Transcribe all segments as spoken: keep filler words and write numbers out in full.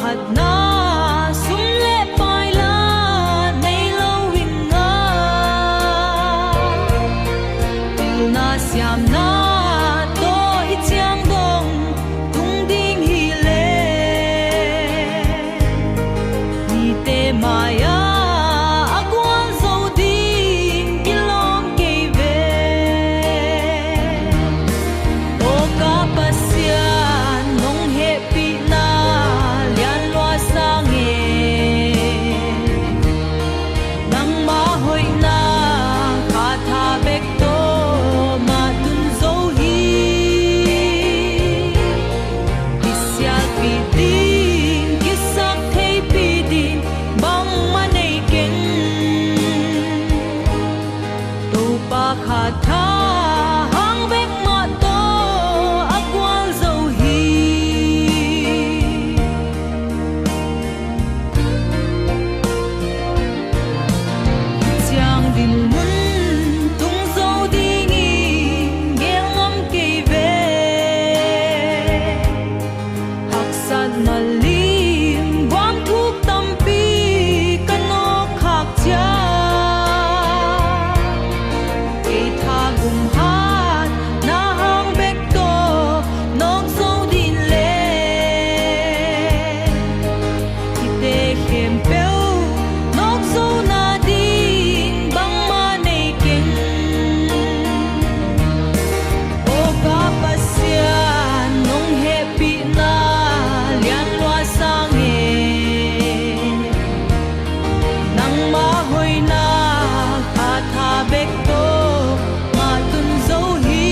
Na sum le pai la nei lo in ah, pilna siamna tawh i ciang dong tung ding hi leh, mite mai-ah a guan zo ding kilawm kei ve. Aw ka Pasian, nong hehpihna lianlua sang e. Nangmah hoihna kha tha bek tawh mah tun zo hi. Kisialpih ding, kisaktheipih ding bangmah nei keng. Topa kha tha hang bek mah tawh a gual zo hi. Ciang dinmun tung zo dingin geel ngam kei ve. Haksatna lim buang thuk tampi ka nawk khak ciang, kei thagum hatna hang bek tawh nawk zo ding leh, hihte khempeuh nawk zo nading bangmah nei keng. Aw ka Pasian, nong hehpihna lianlua sang e. Nangmah hoihna kha tha bek tawh mah tun zo hi.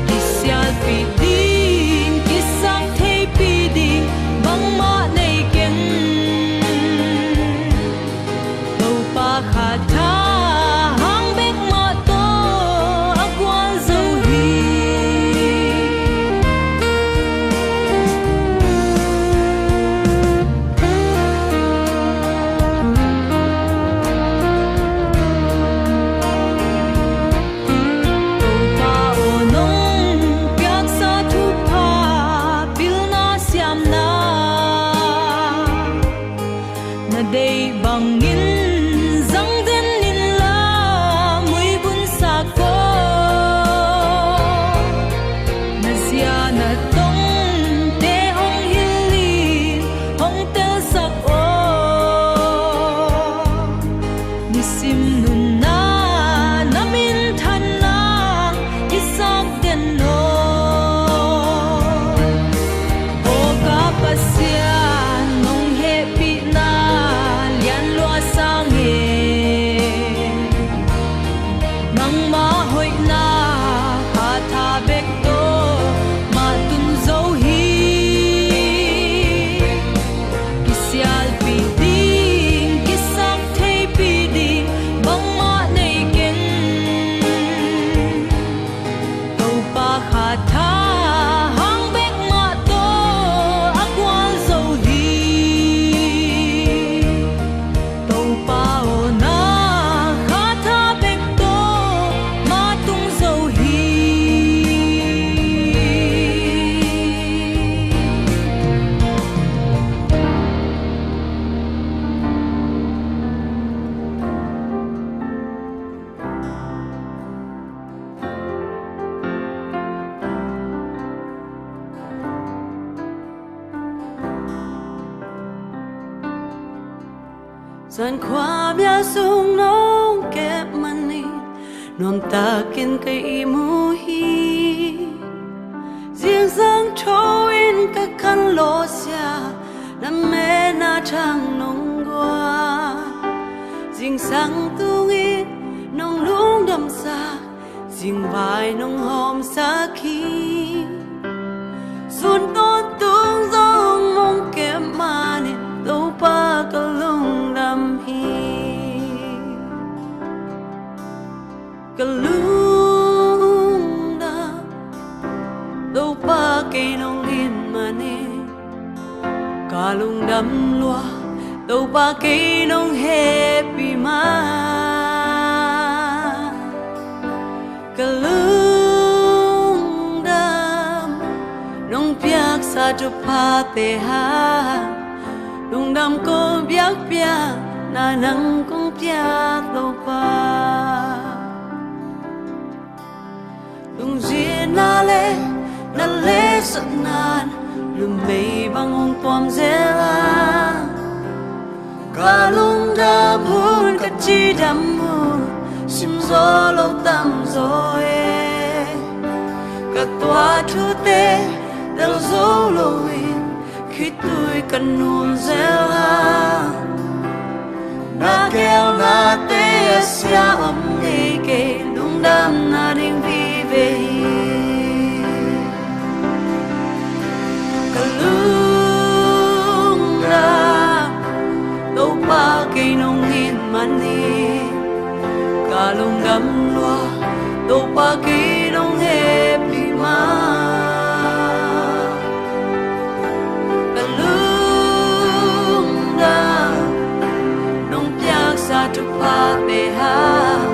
Kisialpih ding, kisaktheipih ding bangmah nei keng. Topa kha tha hang bek mah tawh a gual zo hi. Topa aw, nong piaksa thupha, pilna siamna, na deih bangin zang den inla, muibun sak aw. Na zia na tongte hong hilh in, hong telsak aw. Nisim nunna na minthanna i sak den aw. Aw ka Pasian, nong hehpihna lianlua sang e. Nangmah hoihna kha tha bek tawh mah tun zo hi. Kisialpih ding, kisaktheipih ding bangmah nei keng. Topa kha tha hang bek mah tawh a gual zo hi. Topa aw, na kha tha bek tawh mah tung zo hi. Zan khuamial sung nong kep manin nuamtakin ka ihmu hi. Zingsang tho in ka kan lawhsiat, na mena thang nong guan. Zingsang tungin nong lungdamsak, zingvai nong hawmsak hi. Sun tawntung zong nong kep manin Topa ka lungdam hi. Ka lungdam, Topa kei nong it manin ka lungdam lua, Topa kei nong hehpih man. Ka lungdam, nong piaksak Sa thuphate hang lungdam kong biakpiakna nang kong pia, Topa. Lungzinna le na letsakna in lumei bang hong tuam zel a, ka lungdam hun, ka cidam hun, simzaw lo tamzaw e. Ka tuah thute telzo loin khitui ka nuam zel a, na geelnate a sia om ngei kei, lungdamna ding vive hi. Ka lungdam, Topa kei nong it man hi. Ka lungdam lua, Topa kei nong hehpih man. Ka lungdam, nong piaksa thuphate hang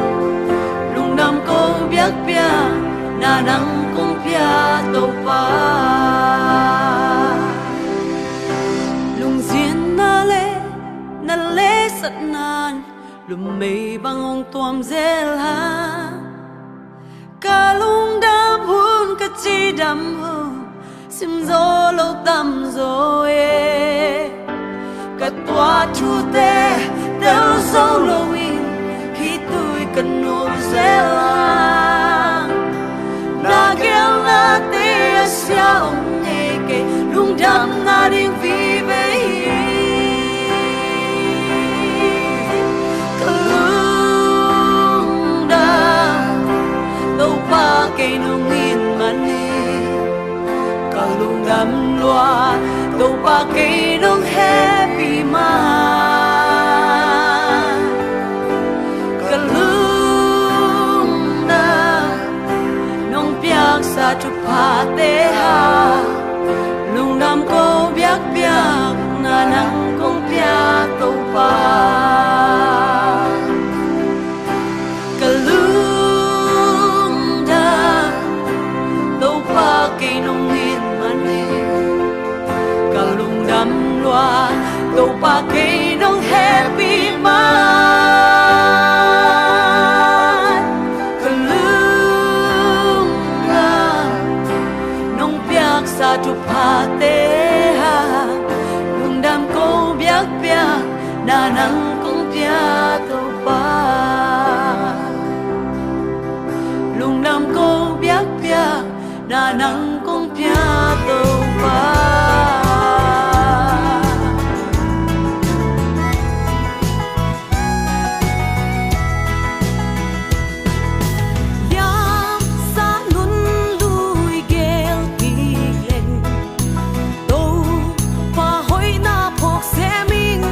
lungdam kong biakpiakna nang kong pia, Topa. Lungzinna le na letsakna in lumei bang hong tuam zel a, ka lungdam hun, ka cidam hun, simzaw lo tamzaw e. Ka tuah thute telzo loin khitui ka nuam zel a, na geelnate a sia om ngei kei, lungdamna ding vive hi. Ka lungdam, Topa kei nong it man hi. Ka lungdam lua, Topa kei nong hehpih man. Ka lungdam, nong piaksa thuphate hang lungdam kong biakpiakna nang kong pia, Topa. Ka lungdam, Topa kei nong it man hi. Ka lungdam lua, Topa kei nong hehpih man. Ka lungdam, nong piaksa thuphate hang lungdam kong biakpiakna nang kong pia, Topa. Lungdam kong biakpiakna nang kong pia, Topa. Liamsa nunlui gel kik leng, Topa hoihna phawk sem ing.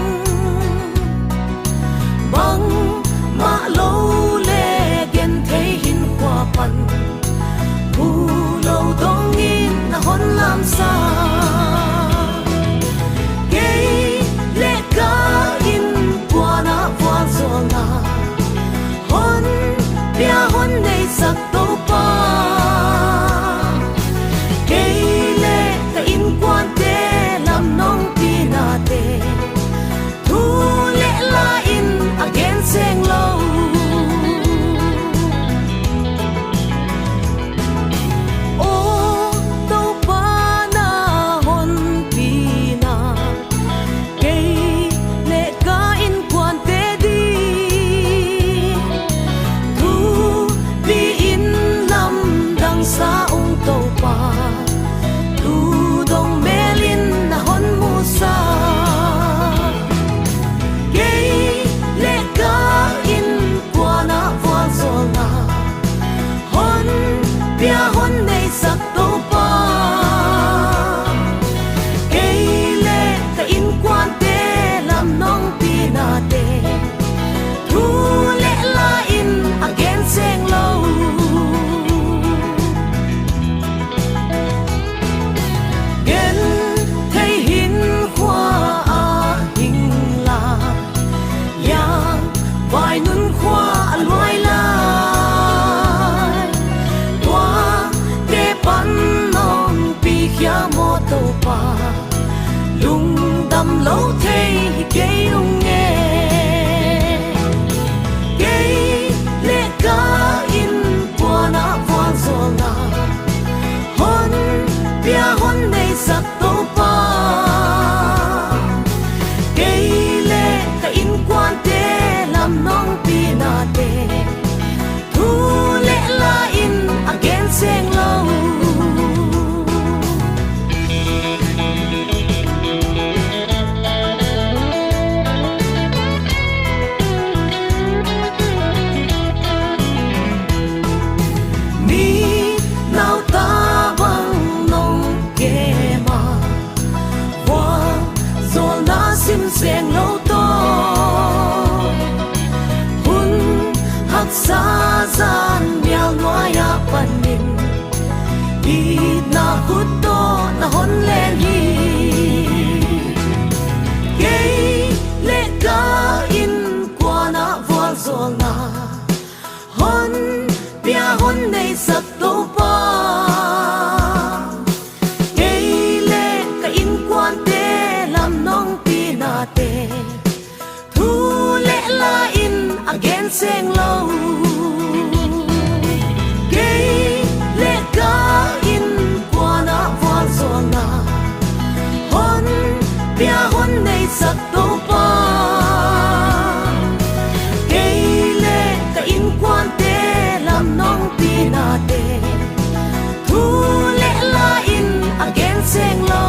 Bangmah lo le genthei hinkhua pan, thu lo dongin na hon lamsa. Kei le ka innkuan ah vualzawlna hon pia, hon neisak Topa. Kei le ka innkuante lam nong pinate, thu le la in a gen seng lo. Aw Topa, na honpina kei le ka innkuante ding thupi in lamdangsa ung Topa. Tu dong melin na hon musa. Kei le ka innkuan ah vualzawlna hon pia, hon neisak Topa. Kei le ka innkuante lam nong pinate, thu le la in a gen seng lo. Genthei hinkhua ah hing la, liangvai nunkhua a luai lai, tuate pan nong pikhia maw Topa. Lungdam lo thei hi kei ung e. Kei le ka innkuan ah vualzawlna hon pia hon neisak Topa. Kei le ka innkuante lam nong pi nate thu le la in a gen seng lo. Mi nauta bang nong kem a, vualzawlna sim seng lo tawh, hun haksa zan mial nuai ah panin itna khut tawh na hon leng hi. Kei le ka innkuan ah vualzawlna hon pia hon neisak Topa. Kei le ka innkuante lam nong pi nate thu le la in a gen seng lo. Kei le ka innkuan ah vualzawlna hon pia hon neisak Topa. Kei le ka innkuante lam nong pi nate thu le la in a gen seng lo.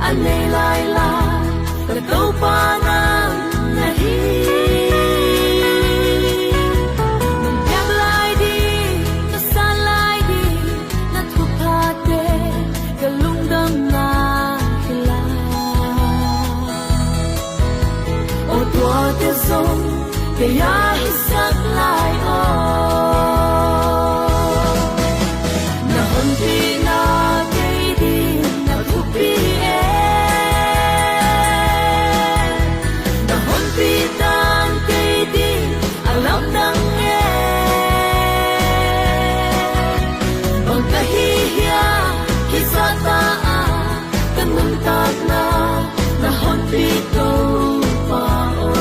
An nei lailai ka Topa nang na hi. Nong piak lai ding, ka san lai ding, na thuphate ka lungdam na hi lai. Aw tuate zong kei a hisak lai aw. Na honpihna kei ding na thupi e. Na honpih dan kei ding a lamdang e. Bang ka hi hiam, kisa ta a ka nuntakna na honpih Topa aw.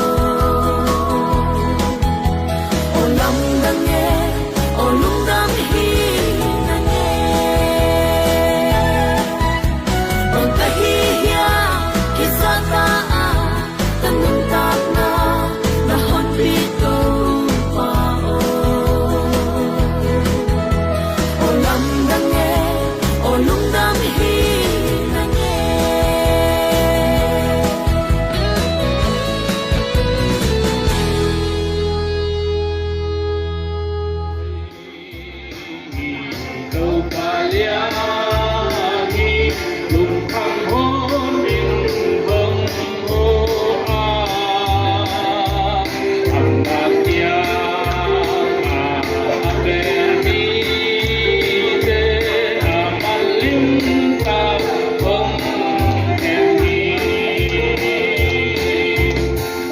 Aw lamdang e, aw lungdam hi na nge. Bang ka hi hiam, kisa ta a ka nuntakna na honpih Topa aw. Aw lamdang e, aw lungdam hi na nge.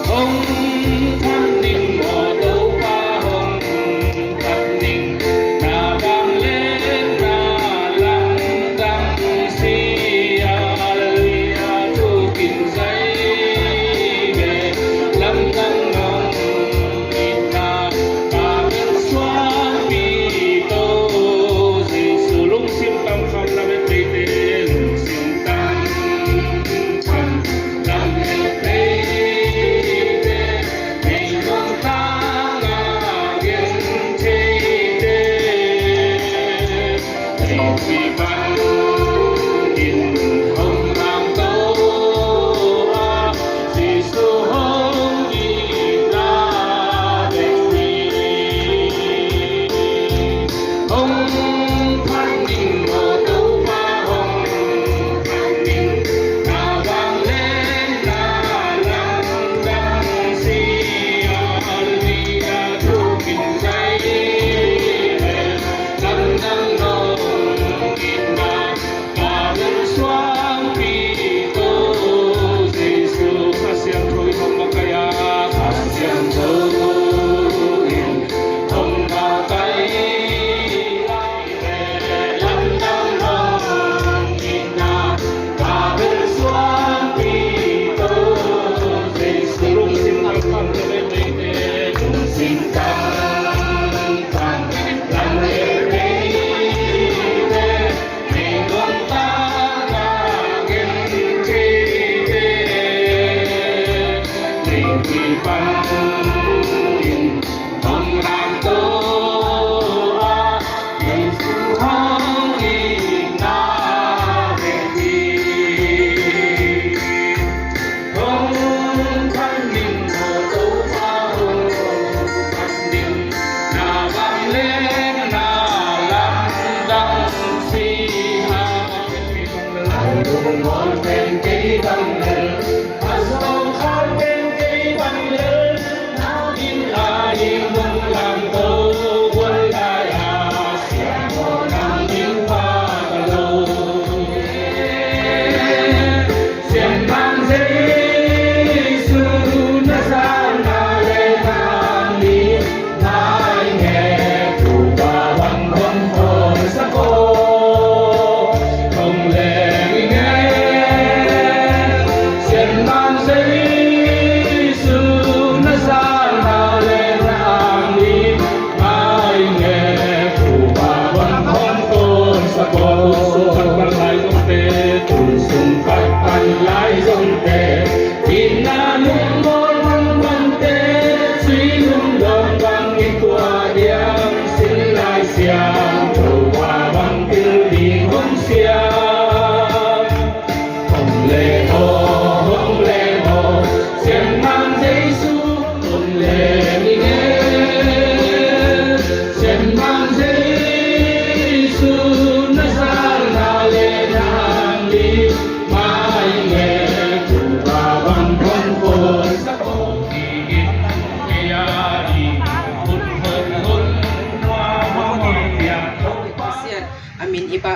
Hong phat ning aw Topa, hong phat ning. Na vangliatna lamdang si, Alleluia, thukin zai ve. Lamdang nong itna ka bel suangpi to. Jesu lungsim tamkham lamet peite, lungsim tamkham lamet peite.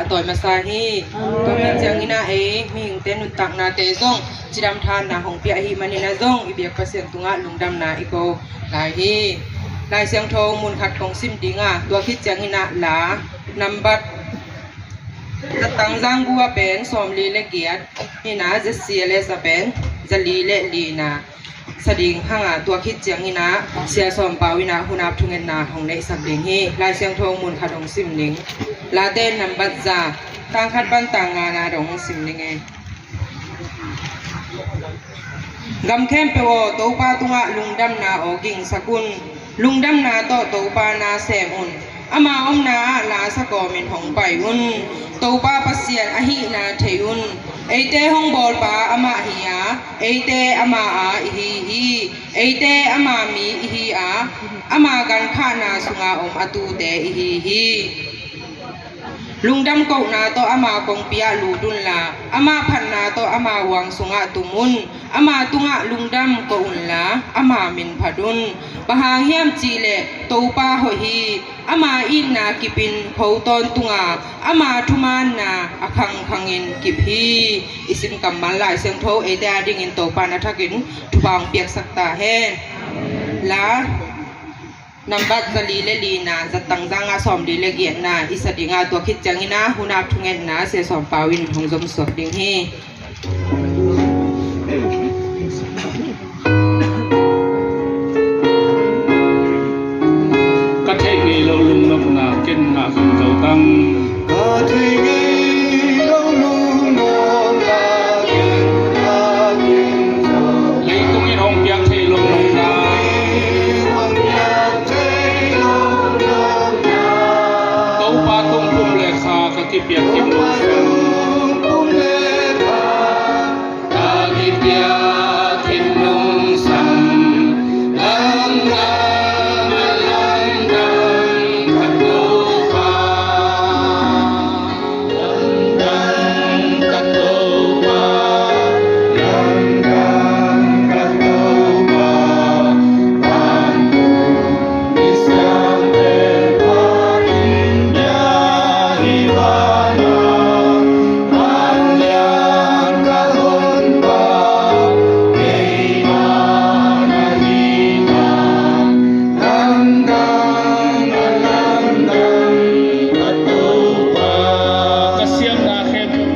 tawi masa hi. Tua khit ciangin ah ei mihingte nuntaknate zong cidam thahatna hong pia ahih manin ah zong i biak Pasian tungah lungdamna i ko lai hi. Lai Siangtho mun khat kong sim ding a, tua khit ciangin ah la nambat Zatang Zanggu a pen sawmli le giat hi a, Z C L S a pen zali le li na sa ding hang a, tua khit ciangin ah Sia Sawm Pau in ah hun ap thungetna hong neihsak ding hi. Lai Siangtho mun khat hong sim ning. Late nambat za, tang khat pan tang nga na dong hong sim ning e. Gam khempeuh aw, Topa tungah lungdamna aw gingsak un. Lungdamna tawh Topa na sem un. Ama omna ah la sa kawmin hong pai un. Topa Pasian ahihna thei un. Eite hong bawlpa amah hi a, eite ama a ihi hi. Eite ama mi ihi a, ama gankhahna sunga om a tute ihi hi. Lungdam kohna tawh ama kongpi ah lut unla, ama phatna tawh ama uang sungah tum un. Ama tungah lungdam ko unla, ama min phat un. Bang hang hiam cihleh Topa hoih hi. Ama itna kipin kho tawntunga, ama thumaanna a khangkhangin kip hi. I sim kammal Lai Siangtho eite a dingin Topa na thakin thupha hong piaksak ta hen. La nambat zali le li na, zatang zanga sawmli le giat na i sa ding a, tua khit ciangin ah hun ap thungetna Sia Sawm Pau in hong zom suak ding hi. Ka theih ngei lo lungnopna ken ngah kin zo tang. Ka theih ngei lo lungnopna ken ngah kin zo. Leitung in hong piak theih lo nopna. Leitung in hong piak theih lo nopna. Topa tung pum le kha ka kipiak kim lo. Topa tung pum le kha ka kipiak kim lo sam. Lamdang, lamdang ka Topa. Lamdang ka Topa, lamdang ka Topa. Pan tung i siangte pa in bia hi vana. Pan lian ka honpa keima na hi ta. Lamdang, lamdang ka Topa. Ka siamna khempeuh,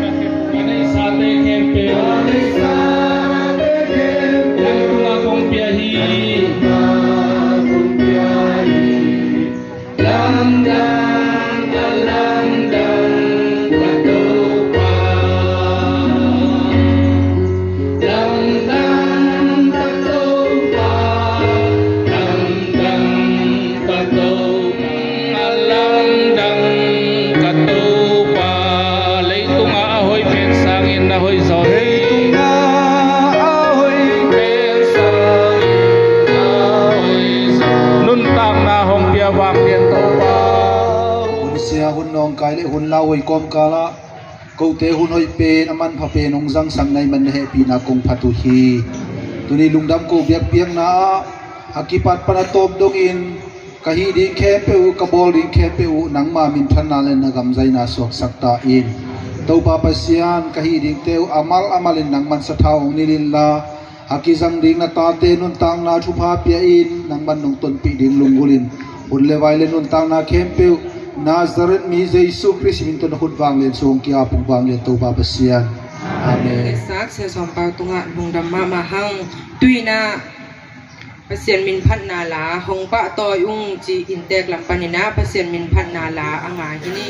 ka neihsate khempeuh, nang tungah kong pia hi. Lamdang, lamdang ka Topa. Lamdang ka Topa, lamdang ka Topa. Lamdang ka Topa. Leitungah a hoih pen sangin na hoih zaw hi. Leitungah a hoih pen sangin na hoih zaw hi. Nuntakna hong pia vanglian Topa. Hun sia, hun nawngkai le hun lauhuai kawmkal ah kote hun hoih pen, a manpha pen hong zangsak na hih man na hehpihna kong phat uh hi. Tuni lungdam ko biakpiakna ah a kipat pan a tawp dongin ka hih ding khempeuh uh, ka bawl ding khempeuh uh nangma minthanna le na gamzaina suaksak ta in. Topa Pasian, ka hih dingte uh a mal a malin nangman sathau hong nilh inla, a kizang ding na tate nuntakna thupha pia in, nangman nong tonpih ding lunggulhin hun le vai le nuntakna khempeuh Nazareth mi Jesu Khrist min tawh na khut vanglian sung kia pung vanglian Topa Pasian. Amen. Sak Sia Sawm Pau tungah lungdam mahmah hang. Tuinah Pasian min phatna la hong pahtawi ung ci-in teek lam paninah Pasian min phatna la a ngai hi ni.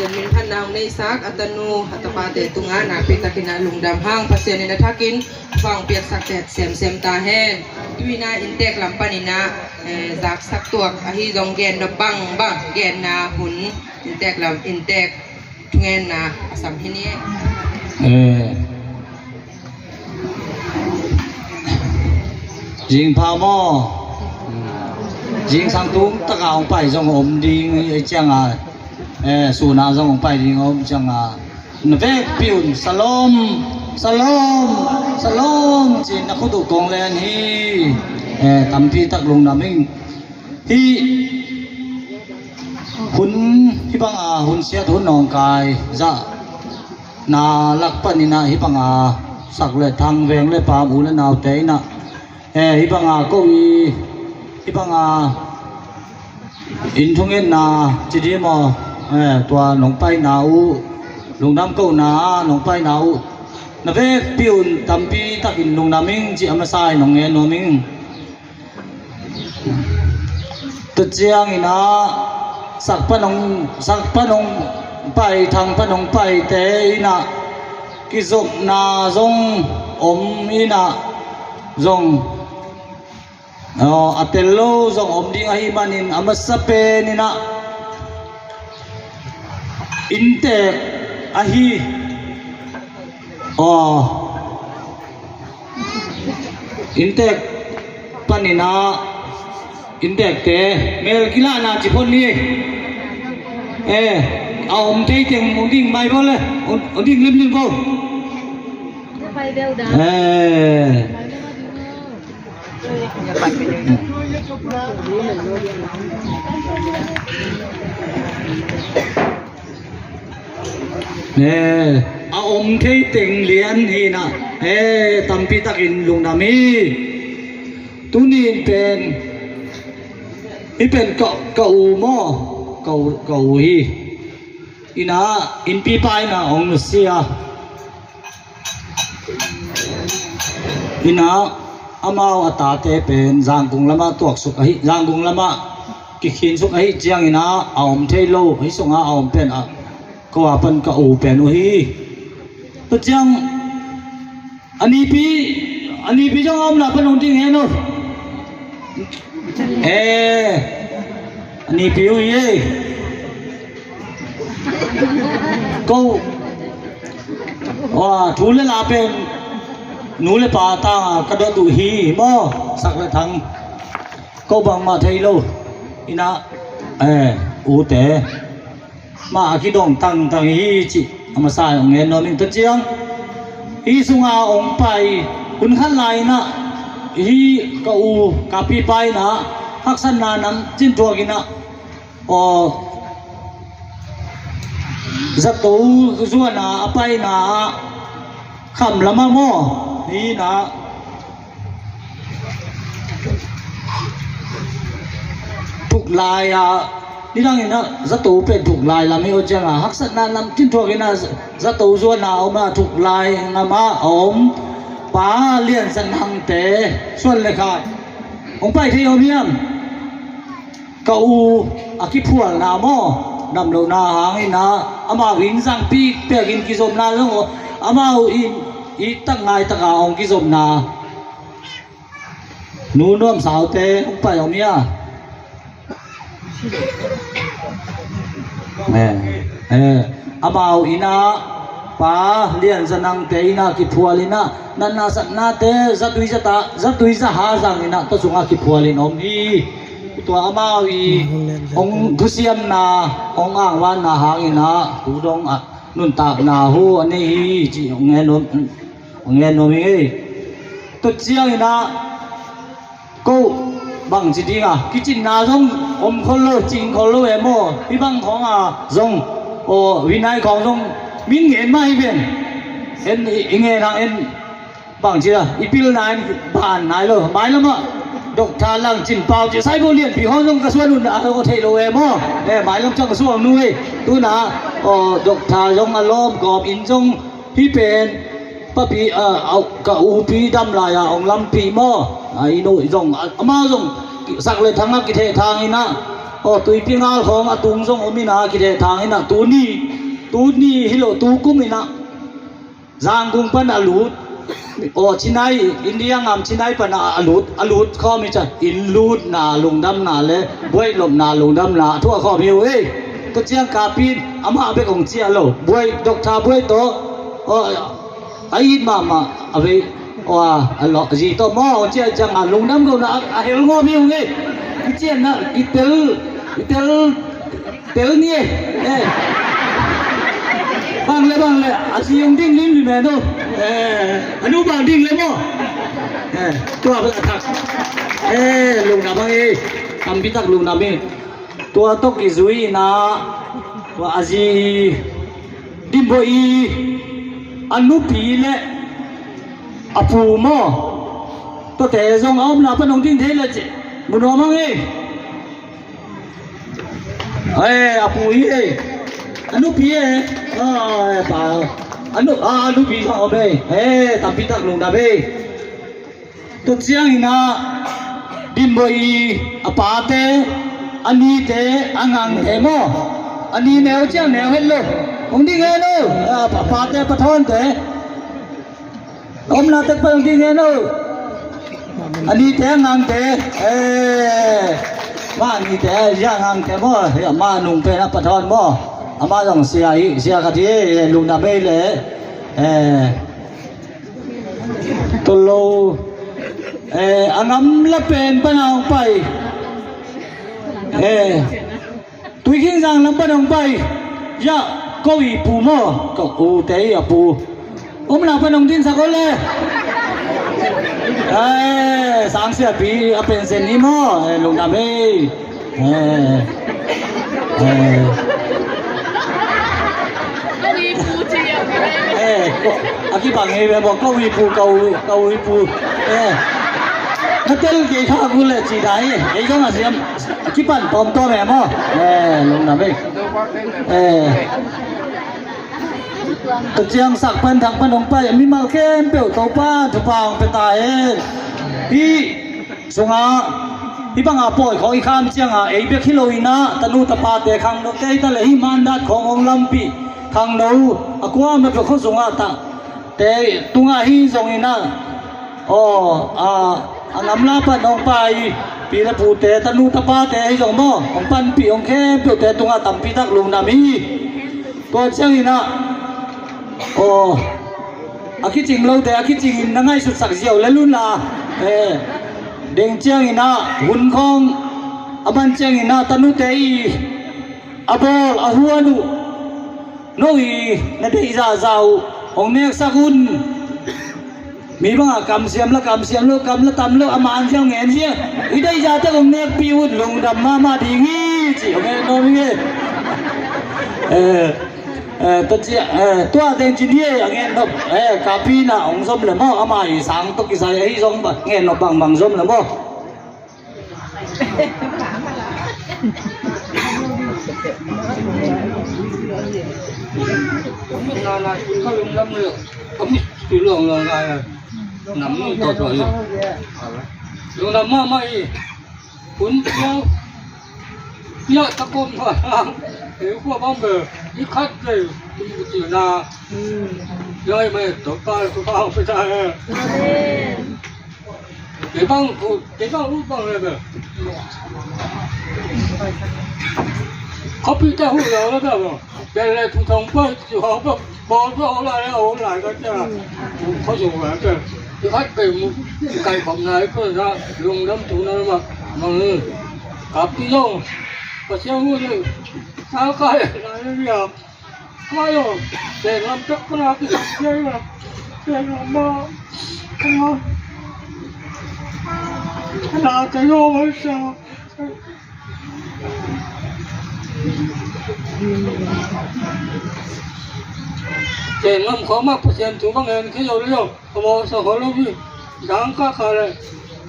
Minphatna hong neisak a tanu a tapate tungah nakpi takin ah lungdam hang, Pasian in a thakin hong piaksak semsem ta hen. Tu-in ah inntek lam panin ah, eh, zaksak tuak ahi zong gen nop bangbang genna hun, inntek lam, inntek thungetna a sam hi ni. Eh. Zingpha maw? Zingsang tung taka hong pai zong om ding i cianga, eh, suna zong hong pai ding om cianga, na vekpi un salom, salom, salom ci-in na khut uh kong len hi. Eh, tampi tak lungdam ing. Hih hun, hih banga hun siat hun nawngkai zahna lak panin ah hih banga sak le thang, veng le paam, u le naute in ah, eh, hih banga ko i, hih banga inn thungetna ci dih maw, eh, tua nong paina uh, lungdam kohna nong paina uh, na vekpi un tampi takin lungdam ing ci a masa in nong ngen nuam ing. Tua ciangin ah sak pan hong, sak pan hong pai, thang pan hong paite in ah kizopna zong om in ah zong, aw, a tel lo zong om ding ahih manin a masa pen in ah inntek ahi, aw, inntek panin ah, inntekte mel kilahna ci phot ni. Eh, a om thei teng hong ding mai bo le, hong, hong ding limlim bo. Eh. Eh, a om thei teng lian hi in ah, eh, tampi takin lungdam hi. Tuni in pen, hih pen ka, ka u maw, ka u, ka u hi. In ah, innpipa in ah hong nusia. In ah, amau a tate pen Zangkung lamah tuaksuk ahi, Zangkung lamah kikhinsuk ahih ciangin ah a om thei lo, hih sungah a om pen ah ko a pan ka u pen uh hi. Tua ciang a nipi, a nipi zong a om la pan hong ding hen uh. Eh, a nipi uh hi ei. Ko, wa, thu le la pen nu le pa tanga ka dot uh hi maw, sak le thang. Ko bangmah thei lo. In ah, eh, ute mah a kidong tangtang hi cih a masa in hong ngen nuam ing. Tua ciang hih sunga hong pai hun khat lai in ah hih ka u, ka pipa in ah haksatna namcin thuak in ah, aw, zato zuana a paina ah kham lamah maw, hi in ah thuk lai-ah, nidangin ah zato pen thuk lai lam hi uh cianga haksatna namcin thuak in ah zato zuana a om a, thuk lai lamah a om Pa Lian Za Nangte suan le kha hong pai thei om hiam? Ka u a kiphualna maw, damlohna hangin ah amau inn zangpi pekin kizopna zong, amau inn i tak ngai taka hong kizopna nu nuamsaute hong pai om hia? Eh, eh, amau in ah Pa Lian Za Nangte in ah kiphual in ah natna satnate zatui zata, zatui zaha zang in ah tua sungah kiphual in om hi. Tua amau i hong thusiamna, hong angvanna hangin ah tu dong ah nuntakna hu a nei hi cih hong ngen nuam, hong ngen nuam ing ei. Tua ciangin ah ko bangci ding a, kicinna zong om khol lo, cing khol lo e maw. Hih bang khawng a zong, aw, vinai khawng zong min ngen mah hi ven. En i, i ngen hang en bangci a, i pilna in ban nai lo. Mailam ah Doctor Lang Cin Pau ci, Saibo Lianpi khawng zong ka suan un a, aw, theih lo e maw. Eh, mailam ciang ka suan nu ei. Tu in ah, aw, Doctor zong a lawm kawm in zong, hih pen papi, ah, au, ka upi dam lai-a hong lampih maw. A, i nu zong, a, amau zong sak le thang a kithehthang in ah, aw, Tuipi Ngal khawng a tung zong om in ah kithehthang in ah, tuni Tuni hi lo, tu kum in ah Zangkung pan a lut. Aw, Chinai, India gam Chinai pan a lut, a lut khawm hi ciang, inn lutna, lungdamna le buaih lopna, lungdamna a thuak khawm hi uh ei. Tua ciang Kapi in amah bek hong ciah lo, buaih, doctor buaih tawh, aw, a it mahmah a vei. Aw, a lawh, a zi tawh maw, hong ciah ciang a lungdam kohna a, a hel ngawm hi uh ei. Kicianna, kitel, kitel, tel ni e. Eh. Bang le, bang le, a zi hong ding limlim e no. Eh, a nu bang ding le maw. Eh, tua bang a thak. Eh, lungdam bang e. Tampi tak lungdam e. Tua tawh kizui in ah, tua a zi Dimboi i a nupi le a pu maw. Tuate zong a omna pan hong ding thei le ci. Mu nuam hang e. Eh, a pu hi e. A nupi e. Ah, eh, pa. A nu, ah, a nupi zong om e. Eh, tampi tak lungdam e. Tua ciangin ah Dimboi i a pate, a nite, a ngangte maw. A ni neu ciang neu het lo. Hong ding e no. A pa, pate, pathawnte. Omna tek pan hong ding e no. A nite, a ngangte. Eh. Ma nite, a ngangte maw. Hi, ma nung pen a pathawn maw. Ama zong sia hi, sia khat hi, eh, lungdam e le. Eh. Tua lo, eh, a gamla pen pan a hong pai. Eh, Tuikhingzang lam pan a hong pai. Ya, ko i pu maw, ko u te i a pu. Omna pan hong dinsak o le. Eh, sangsiapi a pensen hi maw, eh, lungdam e. Eh. Eh. Eh, ko, a kibang hi ve maw, ko i pu, ko, ko i pu. Eh. Na tel kei kha gu le ci dai. Ei zong a siam. A kipan tawmtawm e maw. Eh, lungdam e. Eh. Tua ciang sak pan thak pan hong pai mimal khempeuh Topa thupha hong pia ta hen. Hih sungah, hih banga pawi khawng i kham ciangah, ei bek hi lo in ah, tanu tapate khangnote hi ta leh hih mandat khawng hong lampih khangno a kuamah peuh khua sungah ta te tungah hi zongin ah, aw, a, a gamla pan hong pai pi le pute, tanu tapate hi zong maw, hong panpih hong khempeuhte tungah tampi tak lungdam hi. Tua ciangin ah, aw, a kicing lote a kicingin na ngaihsutsak ziau lel un la, eh, deng ciangin ah hun khawng a man ciangin ah tanute i a bawl a huan uh no i na deih zahzah uh hong neksak un. Mi bangah kamsiam la kamsiam lo, kam la tam lo, a man ziau ngen ziau. I deih zahte hong nekpih un, lungdam mahmah ding hi ci hong ngen nuam hi. Eh, eh, tua cia, eh, tua teng cin hi a ngen nuam. Eh, Kapi na hong zom le maw, ama i sang tawh kisai ahi zong ba ngen nuam bangbang zom le maw. Lungdam mahmah hi. Hun piau. Piau ta kom kha. Ei khua bang be. I khat be. Tum ku ci na. Yoi mai to pa ku pa pe ta. Kei bang, kei bang, ut bang le bel. Khawpite huh lo le bel. Bel le thu thong pa, thu thong pa, bawl pa, aw lai, aw lai ka cia. Khawh zong lai bel. Thu khat bel mu, kai khawm nai pa na, lungdam tu na ma, mang. Kapi zong, Pasian huh le, sa kai, lai le bia. Ayo, Senglam pek pun aku tak kira. Senglam ma, ma, na kayo masa. Senglam ko ma Pasian tu bang en kayo lo. Ka bawl sa kho lo hi. Dang ka kha le.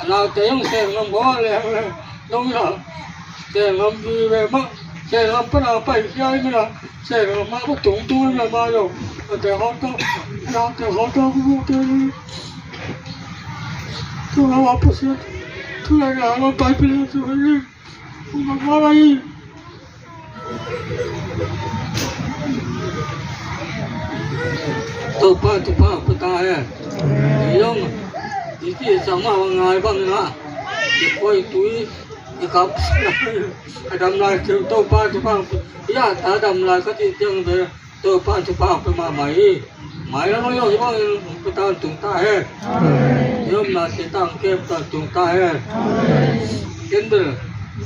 A naute zong Senglam kho le le. Dong la. Senglam vi ve mah. Senglam pan a pai sia hi mah na. Senglam mah pa tung tung hi mah mah lo. A te kho to. A naute kho to ku te ni. Tu la wa pa sia. Tu la na wa pai pi la tu ni. Tu la wa la hi. Topa thupha pia ta hen. Amen. Ei zong i cih sak mah bang ngai bangin ah i koi tui i kap a dam lai keu Topa thupha pia ta dam lai ka cih ciang ve. Topa thupha pia mahmah hi. Mailam a zong i bangin pia ta tung ta hen. Amen. I omna te tang kem ta tung ta hen. Amen. Ken bel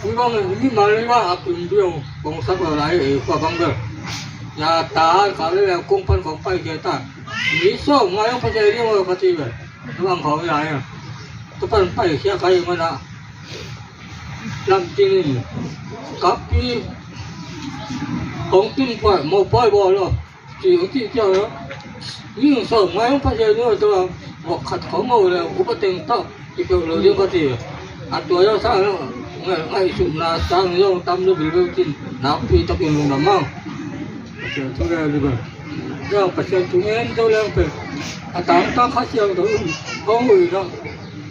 i bangin mi mal i bang a kum biang kong sak lai ei kua bang bel. Ya ta ka le kong pan kong pai ke ta. Mi sawm ngai ang Pasian ding aw ka ci ve. Bang khawng ya ya. Ka pan pai khia kai mana. Lam cinin kapi hong tin puai mo puai bawl lo. Ci hong ci ciang lo. Mi sawm ngai ang Pasian ding aw tua. Bok khat khawng aw le upa teng tak. Ki peuh lo ding ka ci. A tua zong sang lo. Ngaihsutna sang zong tam lo bilbel cin. Nakpi takin lungdam ang. Pasian thu le liber. Zong Pasian thu ngen zo leng pen a tangtang Kha Siangtho in hong ui lo.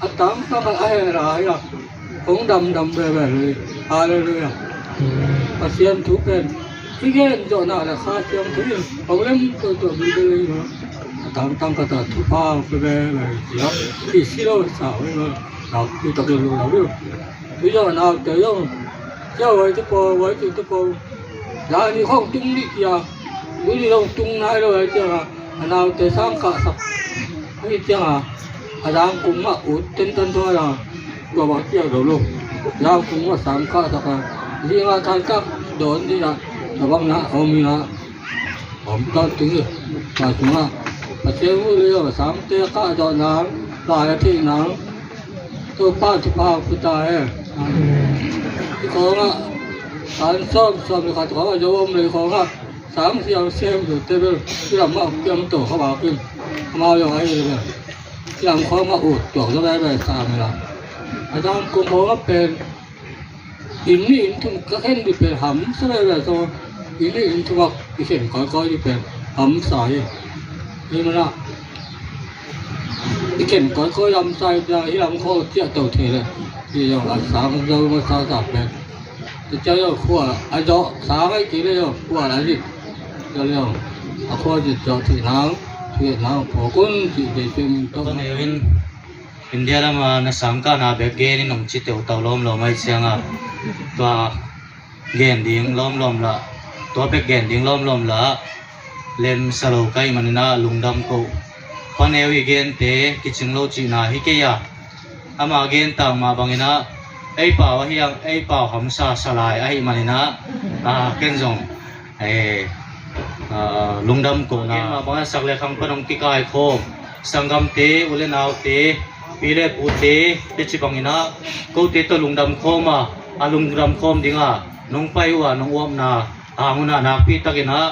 A tangtang a heh lai a hong damdam veve lo hi. Halleluiah. Pasian thu pen i gen zawhna le Kha Siangtho in hong lem tuahtuah bilbel hi lo. A tangtang ka ta thupha hong pia veve hi. Ci a i si lo sa hi lo. Nakpi takin lungdam hi. Tui zong a naute zong cia huai te pawl huai te pawl zani khawng tung dih cia. Tui ni zong tung nai lo huai cia. A naute sang kahsak hi cianga a zangkung mah ut tentan thua la. Tua bang cia zo lo. Zangkung mah sang kahsak a zinga thantak dawn dina. Tua bang na om ina. Om tawn tung hi. Ka sungah Pasian uh le aw sangte kah zawh nang lai a theih nang. Topa thupha pia ta hen. I khawngah an sawm sawm le khat khawngah zo om le i khawngah sang siang sem zo te bel i lamah piam to kha bakin amau zong ahi le bel i lam khawngah ut tuak zo bel bel sang hi la. A zangkung khawngah pen inn nih inn thum ka khen dih pen hamsa veve so inn nih inn thum a i khen kawikawi dih pen hamsa hi. Hi manah i khen kawikawi hamsa hi ciang hi lam khaw ciah to thei le hi zong a sang zo masa sa pen. Hi ciang zong khua a zawh sang ahi kei le zong khua a zik. Zong zong a khua zik zawh thei nang thuih nang phawk un cih Jesuh min tawh. India lama na sangkahna bek gen in hong ci teutau lawmlawm ahi cianga tua gen ding lawmlawm lah tua bek gen ding lawmlawm lah lemsa lo ka hih maninah lungdam ko. Pa Neu i gente kicing lo cihna hi kei a ama gen tang mah banginah ei pau ahi ang ei pau hamsa salai ahih maninah a ken zong Ei, ah, lungdam kohna. Mah bangah sak le khang pan hong kikai khawm sanggamte, u le naute, pi le pute te ci banginah kote tawh lungdam khawm a, a lungdam khawm dinga nong pai uh a nong uapna a hunah nakpi takinah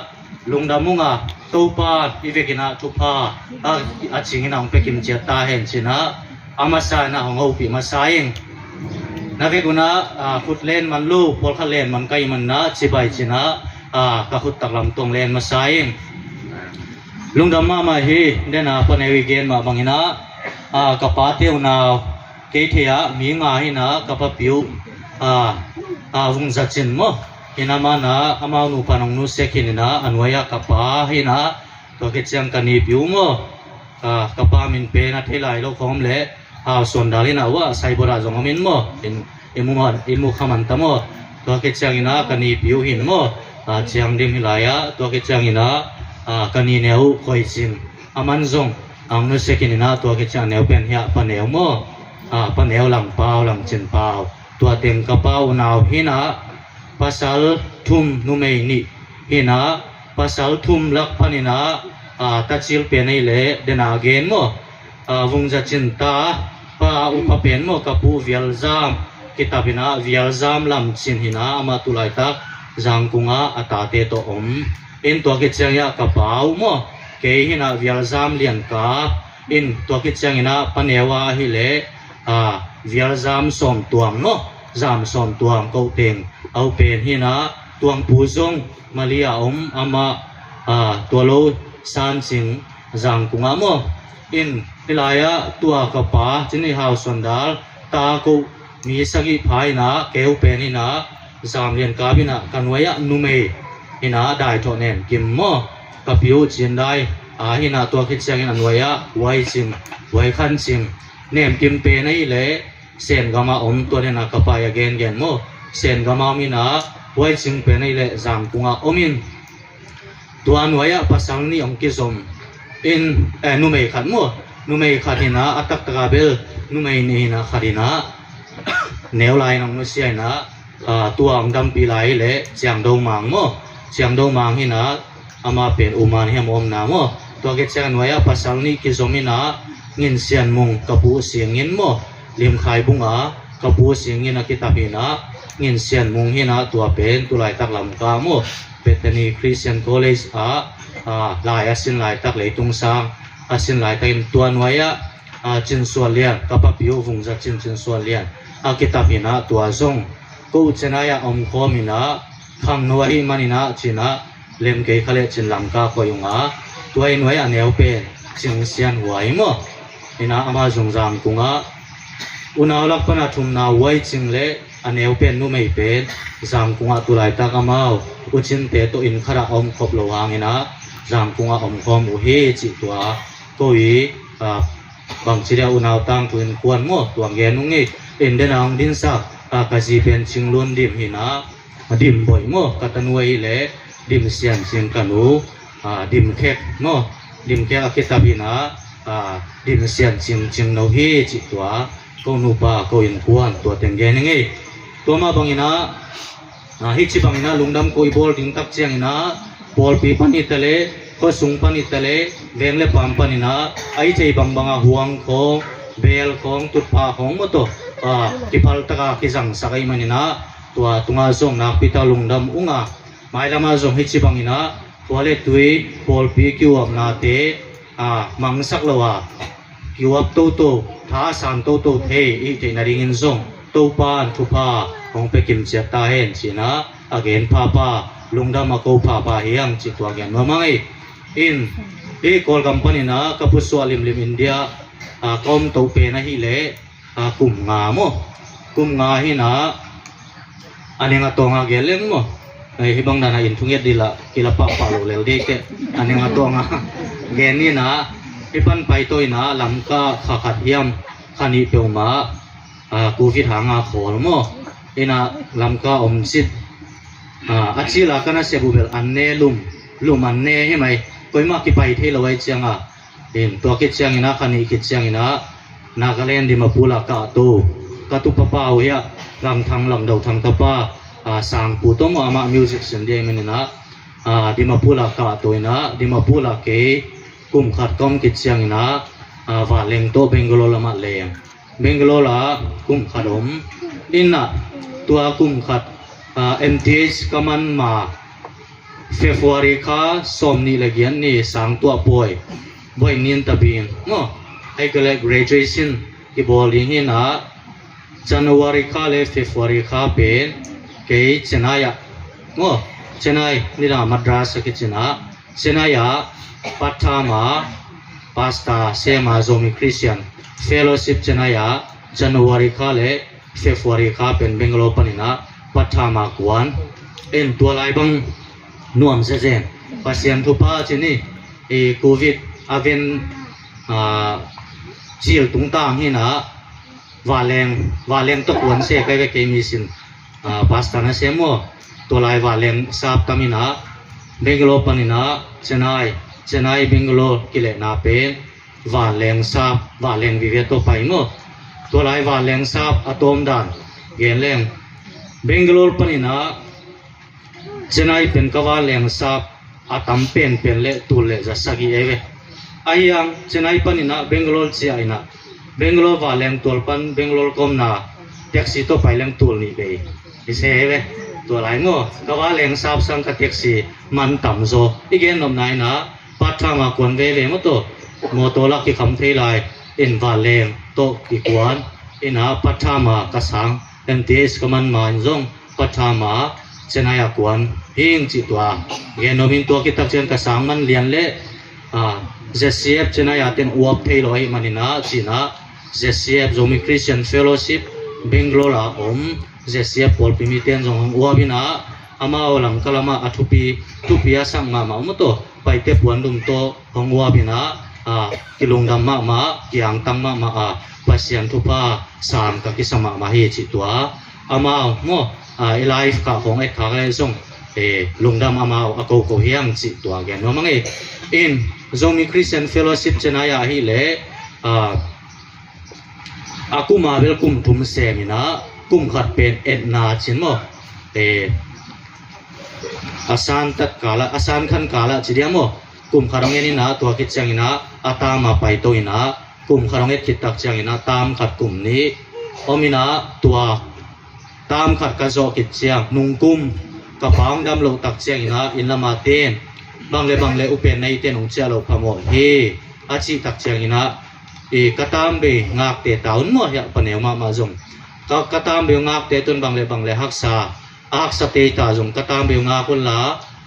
lungdam unga Topa i vekinah thupha a, a cinginah hong pekim ciat ta hen cinah a masa inah hong hopih masa ing. Na vek unah ah, khut len man lo pawlkhat len man ka hih manah cibai cinah ah, ka khut taklam tawh hong len masa ing. Lungdam mahmah hi. Dena Pa Neu i gen mah banginah ah, ka pate unau kei thei ah mi nga hinah ka papi uh ah, ah, Vung Za Cin maw hinah manah amau nupa nong nusia khin inah a nuai ah ka pa hinah tua khit ciang ka nipi uh maw ah, ka pa min pen a thei lai lo khawm le Hau Suan Dal in a uah Saibawt ah zong om in maw in i mu kha man ta maw. Tua khit ciangin a ka nipi uh hin maw a ciang dim hi lai ah tua khit ciangin a ka ni neu uh Khoi Cin a man zong ang nusia khin in a tua khit ciang neu pen hi ah Pa Neu maw. Pa Neu Lang Pau, Lang Cin Pau, tua teng ka pa unau hin a pasal thum numei nih hin a pasal thum lak panin a ta cil pen ei leh dena gen maw. Vung Za Cin ta pa upa pen maw ka pu Vial Zam kitap in a Vial Zam Lam Cin hin a amah tu laitak Zangkung ah a tate tawh om in tua khit ciang hi ah ka pa uh maw kei hin a Vial Zam Lian Kap in tua khit ciangin a Pa Neu a ahih leh Vial Zam Sawm Tuang maw Zam Sawm Tuang ko teng a u pen hin a Tuang Pu zong Mali a om amah tua lo San Cing Zangkung ah maw in hi lai ah tua ka pa cin i Hau Suan Dal ta ko mi sagih pha in a keu pen in a Zam Lian Kap in a ka nuai ah numei in a Dai Thawh Nen Kim maw ka pi uh Cin Dai A hinah tua khit ciangin a nuai-ah Huai Cing, Huai Khan Cing, Nemkim pen ahih leh Sen gama om, tua hinah ka pai a gengen maw, Sen gama om hinah Huai Cing pen ahih leh Zangkungah om in, tua nuai-ah pasal nih hong kizom in, eh, numei khat maw, numei khat hinah a taktaka bel numei nih hinah khat hinah neu lai nang nusia hinah, ah, tua hong dampih lai hileh Ciangdo Mang maw, Ciangdo Mang hinah ama pen U Man hiam omna maw, tua khit ciang nuai-ah pasal nih kizom hinah Ngin Sian Mung, ka pu Sing Ngin maw, Limkhai Bung a ka pu Sing Ngin a kitap hinah Ngin Sian Mung hinah tua pen tulaitak Lamka maw, Bethany Christian College ah, ah, lai a sin laitak, leitung sang a sin laitakin tua nuai-ah, ah, Cin Suan Lian, ka papi uh Vungza Cin, Cin Suan Lian a kitap hinah tua zong ko Chennai ah omkhawm hinah khangno ahih man hinah cinah lem kei kha leh Cin Lamka koih ung a, tua hi nuai a neu pen Cing Sian Huai maw. Hinah ama zong Zangkungah unau lak pana thumna Huai Cing le a neu pen numei pen Zangkungah tulaitak amau U Cinte tawh inn khatah a omkhop loh hang hinah Zangkungah omkhawm uh hi cih tua ko i, ah, bangci dia unau tangthu innkuan maw, tua gen ung hi. Inn den a hong dinsak, ah, ka zi pen Cing Lun Dim hinah, Dim Boih maw, ka tanu ahih leh Dim Sian Cing, ka nu, ah, Dim Khek maw, Dim Khek a kitap hinah, ah, Dim Sian Cing, Cing No hi cih tua ko nupa ko innkuan tua teng gen ing ei. Tua mah bang hinah, ah, hih ci bang hinah lungdam ko i bawl ding tak ciang hinah pawlpi pan hi ta leh, khuasung pan hi ta leh, veng le paam pan hinah a i thei bangbang a huang khawng, beel khawng, tutphah khawng maw tawh, ah, kiphal taka kizangsak ahih man hinah tua tungah zong nakpi tak lungdam ung a, mailam ah zong hih ci bang hinah khua le tui pawlpi kiuapnate, ah, mangsak lo a, kiuap toto, tha a san toto thei i hih theih nadingin zong Topa'n thupha hong pia kimciat ta hen cinah a gen phapha, lungdam a ko phapha hi hang cih tua gen nuam hang ei. In, hih Kawlgam pan hinah ka pusuah limlim India, ah, ka om to pen ahih leh, ah, kum nga maw, kum nga hinah a neng a tawng a gen leng maw. Ei, hih bang dan a inn thunget dih lah kila pahpah lo lel dih keh. A neng a tawng a gen hinah hih pan pai to hinah Lamka kha khat hiam kha nih peuhmah, ah, Covid hanga khawl maw, hinah Lamka om cit, ah, a cil a ka nasep uh bel an ne lum, lum an ne hi mai, koimah kipai thei lo ahih ciangah, in tua khit ciang hinah kha nih khit ciang hinah Nagaland Dimapur ah kahto, ka tupapa uh hiah Langthang Langdothang tapa, ah, Sangpu tawh maw, amah music sin dih ahih man hinah, ah, Dimapur ah kahto hinah Dimapur ah kei kum khat ka om khit ciang hinah, ah, Vanleng tawh Bangalore lamah leng, Bangalore ah kum khat om hinah tua kum khat, ah, M T H ka man ma February kha sawm nih le giat ni sang tuah pawi, bawi nin tabing maw, ahih kei leh graduation kibawl ding hinah January kha le February kha pen kei Chennai ah maw, Chennai nidang Madras a kicinah Chennai ah part time a pastor sem a Zomi Christian Fellowship Chennai ah January kha le February kha pen Bangalore pan hinah part time a kuan. In tua lai bang nuam zezen, Pasian thupha cin hi. I Covid a ven, ah, cil tungtang hinah Vanleng, Vanleng tawh kuan se kai ve, kei mi sin, ah, pastor na sem maw. Tua lai Vanleng sap tam hinah Bangalore pan hinah Chennai, Chennai Bangalore kilehna pen Vanleng sap, Vanleng vive tawh pai maw. Tua lai Vanleng sap a tawm dan gen leng, Bangalore pan hinah Chennai pen ka Vanleng sap a tam penpen le tul le za sagih ei ve. Ahi hang Chennai pan hinah Bangalore ciah hinah Bangalore Vanleng tual pan Bangalore ka omna taxi tawh pai leng tul nih bei i se ei ve. Tua lai maw, ka Vanleng sap sang ka taxi man tam zaw. I gen nopna hinah part time a kuan veve maw tawh, mawtaw lak kikham thei lai in Vanleng tawh kikuan hinah part time a ka sang M T H ka man ma in zong part time a Chennai a kuan hing cih tua gen nuam ing. Tua khit tak ciang ka sang man lian le, ah, Z C F Chennai a ten uap thei lo ahih man hinah cinah Z C F Zomi Christian Fellowship Bangalore a om Z C F pawlpi mite in zong hong uap hinah amau langka lamah a thupi, thupi a sak mahmah uh maw tawh, Paite puandum tawh hong uap in ah, a, kilungdam mahmah, kiangtang mahmah a, Pasian thupha sang ka kisa mahmah hi cih tua. Amau maw, a, i live kah khawng et khak le zong, e, lungdam amau a koko hiam cih tua gen nuam ing e. In Zomi Christian Fellowship Chennai ah ahih leh, a, a kum a bel kum thum sem in ah, kum khat pen etna cin maw, e, a san tat kal ah, a san khan kal ah ci diam maw, kum khat hong en in ah, tua khit ciangin ah a tam a paito in ah, kum khat hong et khit tak ciangin ah tam khat kum nih om in ah, tua tam khat ka zawh khit ciang, nung kum ka pa hong dam loh tak ciangin ah, inn lam a ten, bang le bang le upen na hih ten hong ciah loh phamawh hi, a cih tak ciangin ah, i, ka tam bei ngakte ta un maw, hiah paneu mahmah zong, ka, ka tam bei ngakte tun bang le bang le haksa, a haksa tei ta zong ka tam bei ngak un la,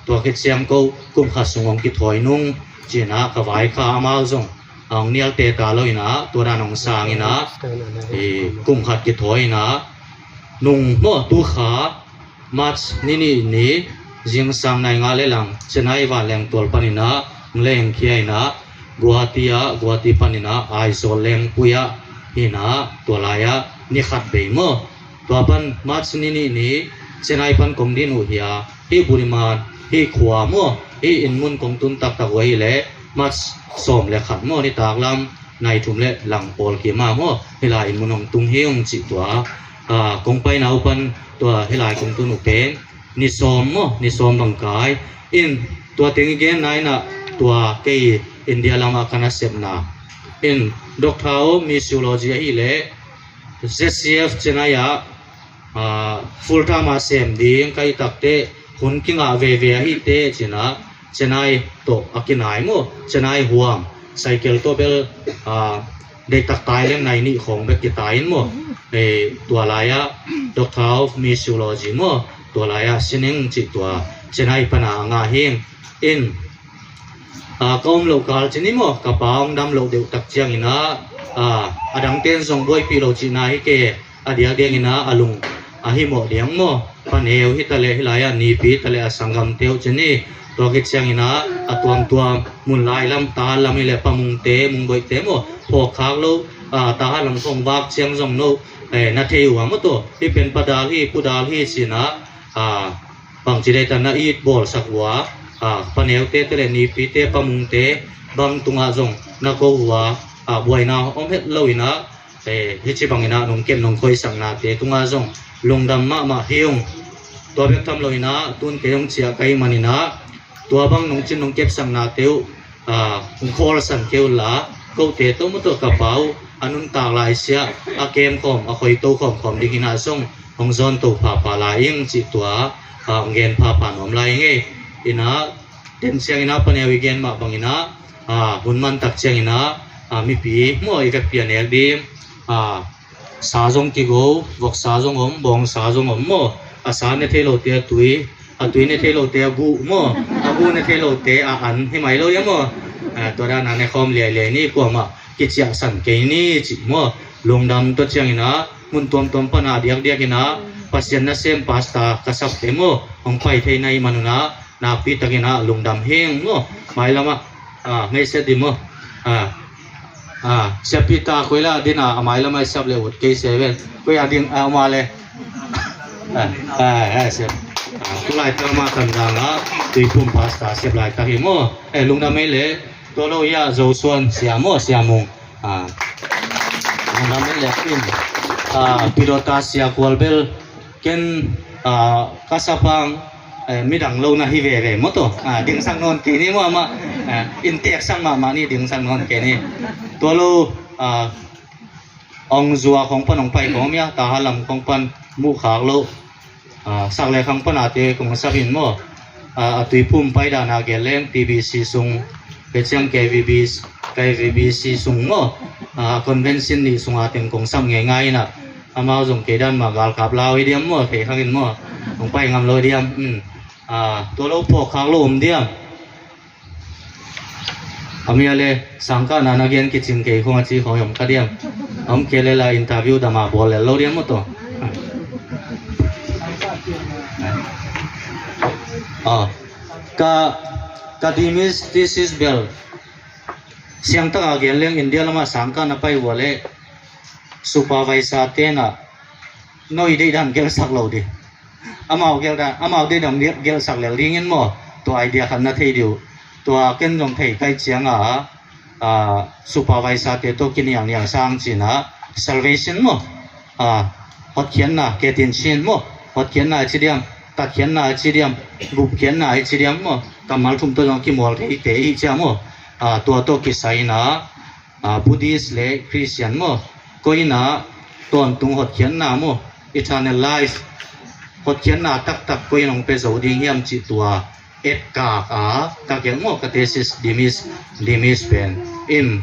tua khit ciang ko kum khat sung hong kithawi nung, ci in ah ka vaikha, amau zong a hong nialte ta lo in ah, tua dan hong sang in ah, i, kum khat kithawi in ah, nung maw, tu kha March ni nih ni, zingsang nai nga le lang, Chennai vanleng tual pan in ah, lengkhia in ah, Guwahati ah, Guwahati pan in ah, Aizawl lengpui ah, in ah, tua lai ah ni khat bei maw, tua pan March ni nih ni Chennai pan kong din uh hi a, hih Budiman, hih khua maw, hih inn mun kong tun taktak uh ahih leh March sawm le khat maw, nitak lam nai thum le lang pawl kim a maw, hih lai inn mun hong tung hi ung cih tua. A, kong paina uh pan tua hih lai kong tun uh pen ni sawm maw, ni sawm bang kai. In tua teng i genna in ah, tua kei India lam ah ka nasepna in Doctor of Missiology ahih leh Z C F Chennai ah, a, full time a sem ding ka hih tak teh, hun kingah veve ahih teh ci in ah, Chennai tawh a kinai maw, Chennai huam, cycle tawh bel, a, deihtak tai leng nai nih khawng bek kitai in maw, e, tua lai ah Doctor of Missiology maw, tua lai ah sining cih tua Chennai pan a ngah hi ing. In, a, ka om loh kal ci ni maw, ka pa hong dam loh deuh tak ciangin ah, a, a dangte'n zong buaipih lo cihna hi kei, a diakdiakin ah a lung a himawh diam maw, paneu hi ta leh hih lai ah nipi ta leh a sanggamte uh ci ni, tua khit ciangin ah a tuamtuam mun lai lam, Tahan lam hi leh Pa Mungte, Mungboihte maw, phawk khak lo, a, Tahan lam khawng vak ciang zong no, e, na thei uh a maw tawh, hih pen Pa Dal hi, Pu Dal hi ci in ah, a, bangci deih ta na it bawlsak uh a, a, paneute te le nipite, Pa Mungte, bang tungah zong na ko uh a, a, buaina om het lo in ah, e, hih ci bangin ah nong kem nong khoisaknate tungah zong lungdam mahmah hi ung. Tua bek tham lo in ah, tun kei hong ciah ka hih manin ah, tua bang nong cin nong kepsaknate uh, a, hong khawlsan kei un la, kote tawh maw tawh ka pa uh a nuntak laisiah a kem khawm, a khoito khawmkhawm dingin ah zong hong zawnto phapha lai ing cih tua, a, hong gen phapha nuam lai ing e. In ah, den ciangin ah paneu i gen mah bangin ah, a, hun man tak ciangin ah, a, mipi maw i vekpi a nek ding, a, sa zong kigo, voksa zong om, bawngsa zong om maw, a sa ne thei lote a tui, a tui ne thei lote a guh maw, a guh ne thei lote a an hi mai lo ia maw. A, tua dan a ne khawm liailiai ni, kuamah kiciahsan kei ni cih maw. Lungdam tua ciangin ah, mun tuamtuam pan a diakdiakin ah, Pasian nasem pastor ka sapte maw, hong pai thei na hih man un ah, nakpi takin ah lungdam hi ing maw. Mailam ah, a, ngei se di maw. A, a, Sia Peter koi la din a, a mailam ah i sap le ut kei se vel. Koi a ding, a, ma le. A, a, a, sia. A, tu laitak ma kan dang a, Tuiphum pastor sep laitak hi maw. E, lungdam ei le, tua lo ia Zo Suan sia maw, Sia Mung. A, lungdam ei le in. A, Pidawta sia kual bel, ken, a, ka sap hang, e, midang lo na hi veve maw tawh. A, dingsak nawn kei ni maw amah. A, inntek sak mahmah ni, dingsak nawn kei ni. Tua lo, a, ong zua khong pan ong pai khong om ia, Tahan lam khong pan muh khak lo. A, sak le khang pan a te kong sap in maw. A, a Tuiphum pai dan a gel leng T B C sung, pe ciang K V B, K V B C sung maw. A, convention nih sung a teng kong sap ngeingai in ah. Amau zong kei dan mah galkap lau hi diam maw, kei khang in maw. Hong pai ngam lo hi diam. Um. A, tua lo phawk khak lo om diam. A mi a le sangkahna na gen kicing kei khong a ci khong i om kha diam. A om kei le la interview dam a bawl lel lo diam maw tawh. Ah, ka, ka DMis thesis bel siangtaka gen leng India lama sangkah na pai uh a leh supervisor tenah noi deihdan gelhsak lo ding. Amau gelhdan, amau deihdan gelhsak lel dingin maw, tua idea khat na thei dih uh. Tua ken zong thei kaih cianga, ah, supervisor te tawh kiniangniang sang cinah salvation maw, ah, hotkhiatna, ketin chin maw, hotkhiatna a ci diam, tatkhiatna a ci diam, gupkhiatna a ci diam maw, kammal thum tawh zong kimual thei te i hi cia maw, ah, tua tawh kisai inah, ah, Buddhist le Christian maw, koi inah tawntung hotkhiatna maw, eternal life, hotkhiatna taktak koi in hong pia zo ding hiam cih tua etkak a ka gelh maw, ka thesis DMis, DMis pen. In,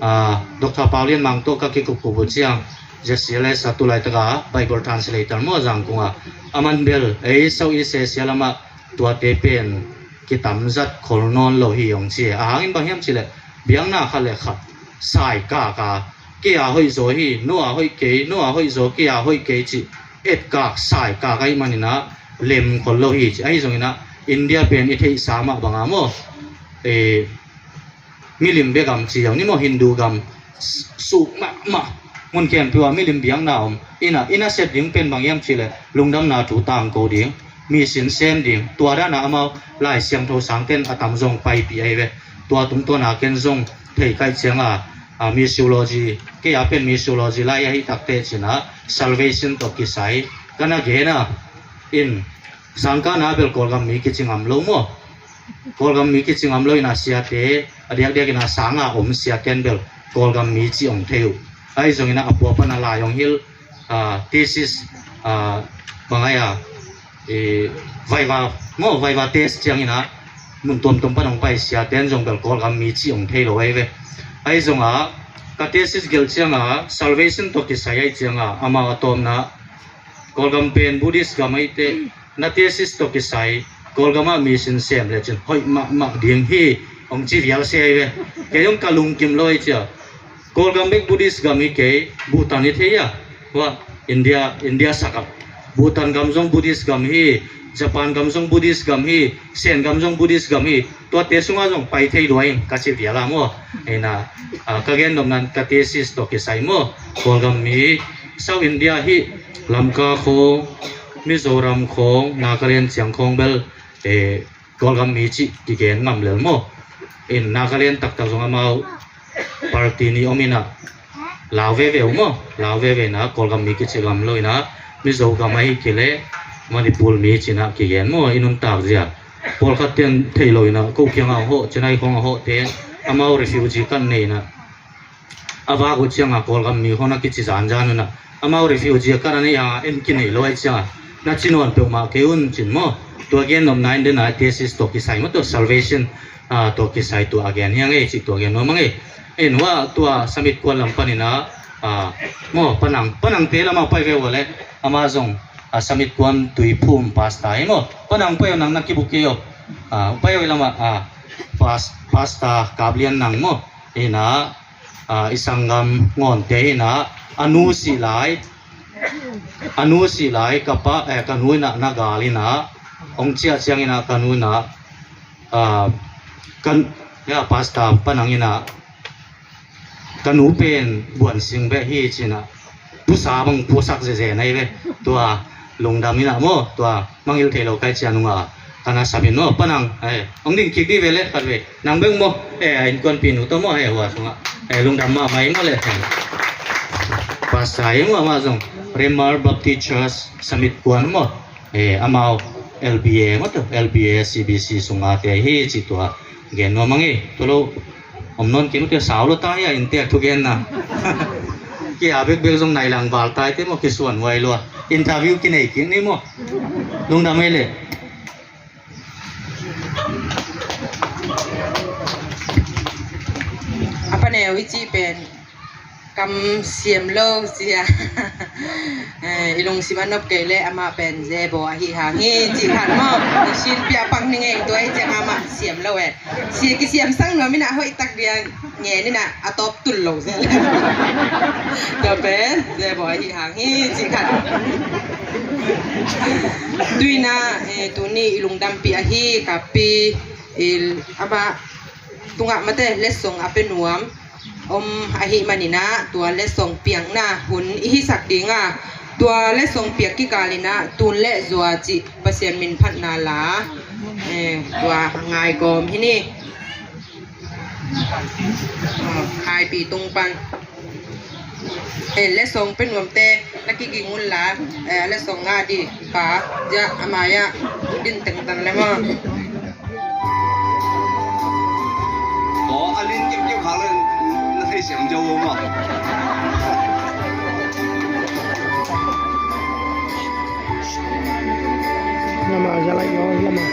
ah, Doctor Pau Lian Mang tawh ka kikupkup uh ciang, ZCLS a tulaitaka Bible translator maw, Zangkung a, aman bel ei Southeast Asia lamah tuate pen kitamzat khol nawn lo hi hong ci. A hangin bang hiam cih leh biakna khat le khat saikak a, kei a hoih zaw hi, no a hoih kei, no a hoih zaw, kei a hoih kei cih etkak saikak ahih maninah lem khol lo hi ci. Ahi zonginah India pen i theihsa mah banga maw, eh, milim bia gam ci zong ni maw, Hindu gam, suk mahmah, mun khempeuh ah milim biakna om. Inah, i nasep ding pen bang hiam cih leh lungdamna thu tangko ding, mission sem ding. Tua dana amau Lai Siangtho sangten a tam zong paipih ahi ve. Tua tungtawna ken zong thei kaih cianga, ah, missiology, kei a pen missiology lai ahi takteh cinah salvation tawh kisai ka na gena. In, sangkahna bel Kawlgam mi kici ngam lo maw, Kawlgam mi kici ngam lo inah siate, a diakdiak inah sanga om siaten bel Kawlgam mi ci hong thei uh. Ahi zonginah a pua pana lai hong hilh, ah, thesis, ah, bang ai a, eh, viva maw, viva test cianginah mun tuamtuam pan hong pai siaten zong bel Kawlgam mi ci hong thei lo ahi ve. Ahi zonga ka thesis gelh cianga salvation tawh kisai ahi cianga amau a tawpna, Kawlgam pen Buddhist gam ahih teh na thesis tawh kisai Kawlgamah mission sem lecin hoih mahmah ding hi, hong ci vial se ahi ve. Kei zong ka lungkim lo ahi cia. Kawlgam bek Buddhist gam hi kei, Bhutan hi thei a, hua, India, India sakah. Bhutan gam zong Buddhist gam hi, Japan gam zong Buddhist gam hi, Sen gam zong Buddhist gam hi. Tuate sungah zong pai thei lua ing ka ci vial a maw. Inah, ah, ka gen nopna ka thesis tawh kisai maw, Kawlgam mi, South India hi, Lamka khawng, Mizoram khawng, Nagaland ciang khawng bel, eh, Kawlgam mi cih kigen ngam lel maw. In Nagaland taktak zong amau party nih om inah lau veve uh maw, lau veve inah Kawlgam mi kici ngam lo inah Mizo gam ahi kei leh Manipur mi cinah kigen maw, i nuntak zia. Pawlkhat ten thei lo inah ko kiangah a hawh, Chennai khawng a hawh ten amau refugee card nei inah a vak uh cianga Kawlgam mi khawng na kici zanzan unah amau refugee card a nei a en kinei lo ahi cianga na ci nawn peuhmah kei un cin maw. Tua gen nopna in dena thesis tawh kisai maw, tua salvation, ah, tawh kisai tua a gen hiang ei cih tua gen nuam a ngei. In hua tua Summit kuan lam paninah, ah, maw, Panang, Panang te lamah pai ve uh a leh amah zong, ah, Summit kuan Tuiphum pastor hi maw. Panang pai uh nang na kibu kei uh. Ah, pai uh lamah, ah, pas-, pastor Kaplian nang maw. Inah, ah, i sanggam ngawnte inah a nu sih lai, a nu sih lai ka pa, eh, ka nu inah na gal inah hong ciah ciang inah ka nu inah, ah, kan, ya, pastor Panang inah ka nu pen buan sing beh hi cinah pusa bang pusak zeze nai ve. Tua lungdam inah maw, tua mangil thei lo kai cia nunga ka na sap in maw, Panang, eh, hong ding kik dih ve le khat ve. Nang beng maw, eh, a innkuanpih nu tawh maw, eh, hua sungah, eh, lungdam mahmah i maw le. Pastor i maw, amah zong Redeemer Baptist Church Summit kuan maw, eh, amau L B A maw, tua L B A C B C sunga te hi cih tua gen nuam a ngei. Tua lo om nawn kei mute, sau lo ta hi a, innteek thugenna. Kei a bekbek zong nai lang val tai te maw, kisuan huai lua. Interview kinei kik ni maw. Lungdam ei leh. A paneu i cih pen kam siam lo cia. Eh, i lungsim a nop kei leh amah pen zebo ahi hang hi cih khat maw. I sin pia pang ni ngei tua i ciang amah siam lo eh. Si kisiam sang nuam inah hoih tak dia ngen inah a tawp tul lo zel. Tua pen zebo ahi hang hi cih khat. Tuina, eh, tuni i lungdampih ahi kapi, eh, amah tungah mate letsong a pia nuam om ahih maninah tua letsong piakna hun i hisak dinga, tua letsong piak kikalinah tun le zua cih Pasian min phatna la, eh, tua ngaigawm hi ni. Khaipi tung pan. Eh, letsong pia nuamte na kiging unla, eh, letsong ngah dih ka, ja, a mai-ah din tengtang le maw. Aw, a lin kipkip khak le na thei siam jo maw. Lama, ja lai maw, lama.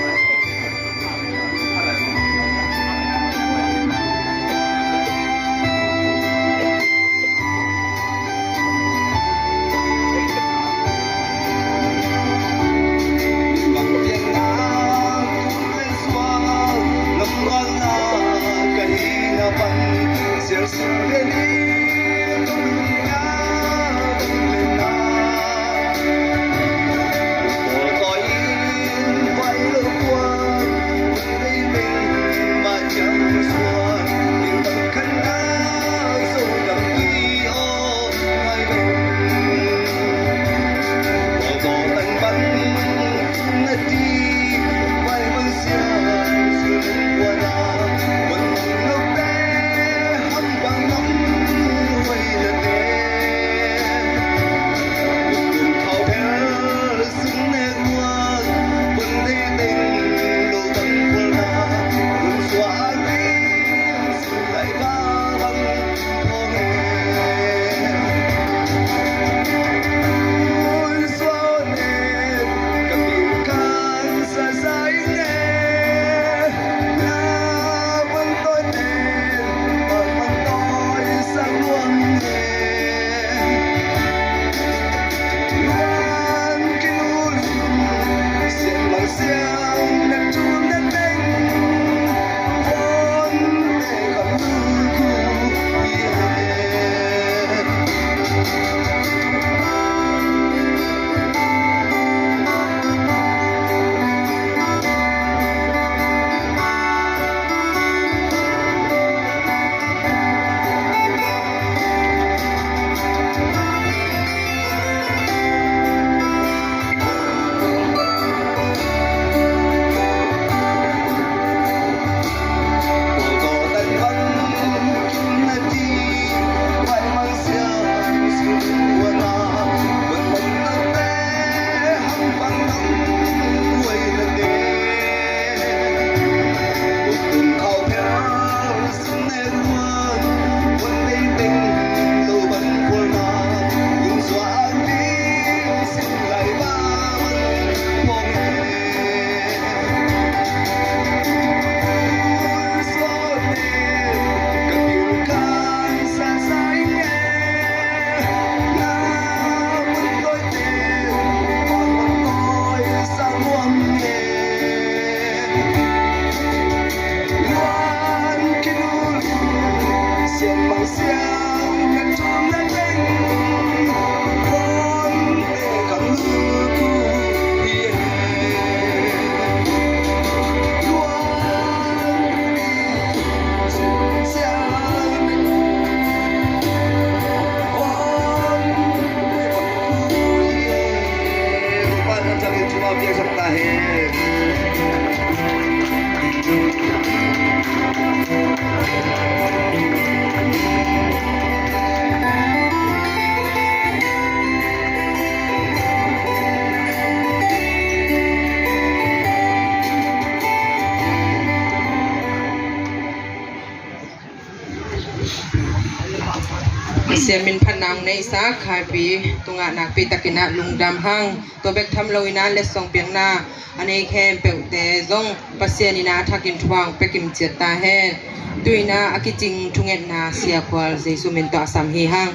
Pasian min phatna hong neihsa Khaipi tungah nakpi takin ah lungdam hang. Tua bek tham loin ah letsong piakna a nei khempeuhte zong Pasian in ah a thakin thupha hong pia kimciat ta hen. Tu-in ah a kicing thungetna Sia Khual Jesu min tawh a sam hi hang.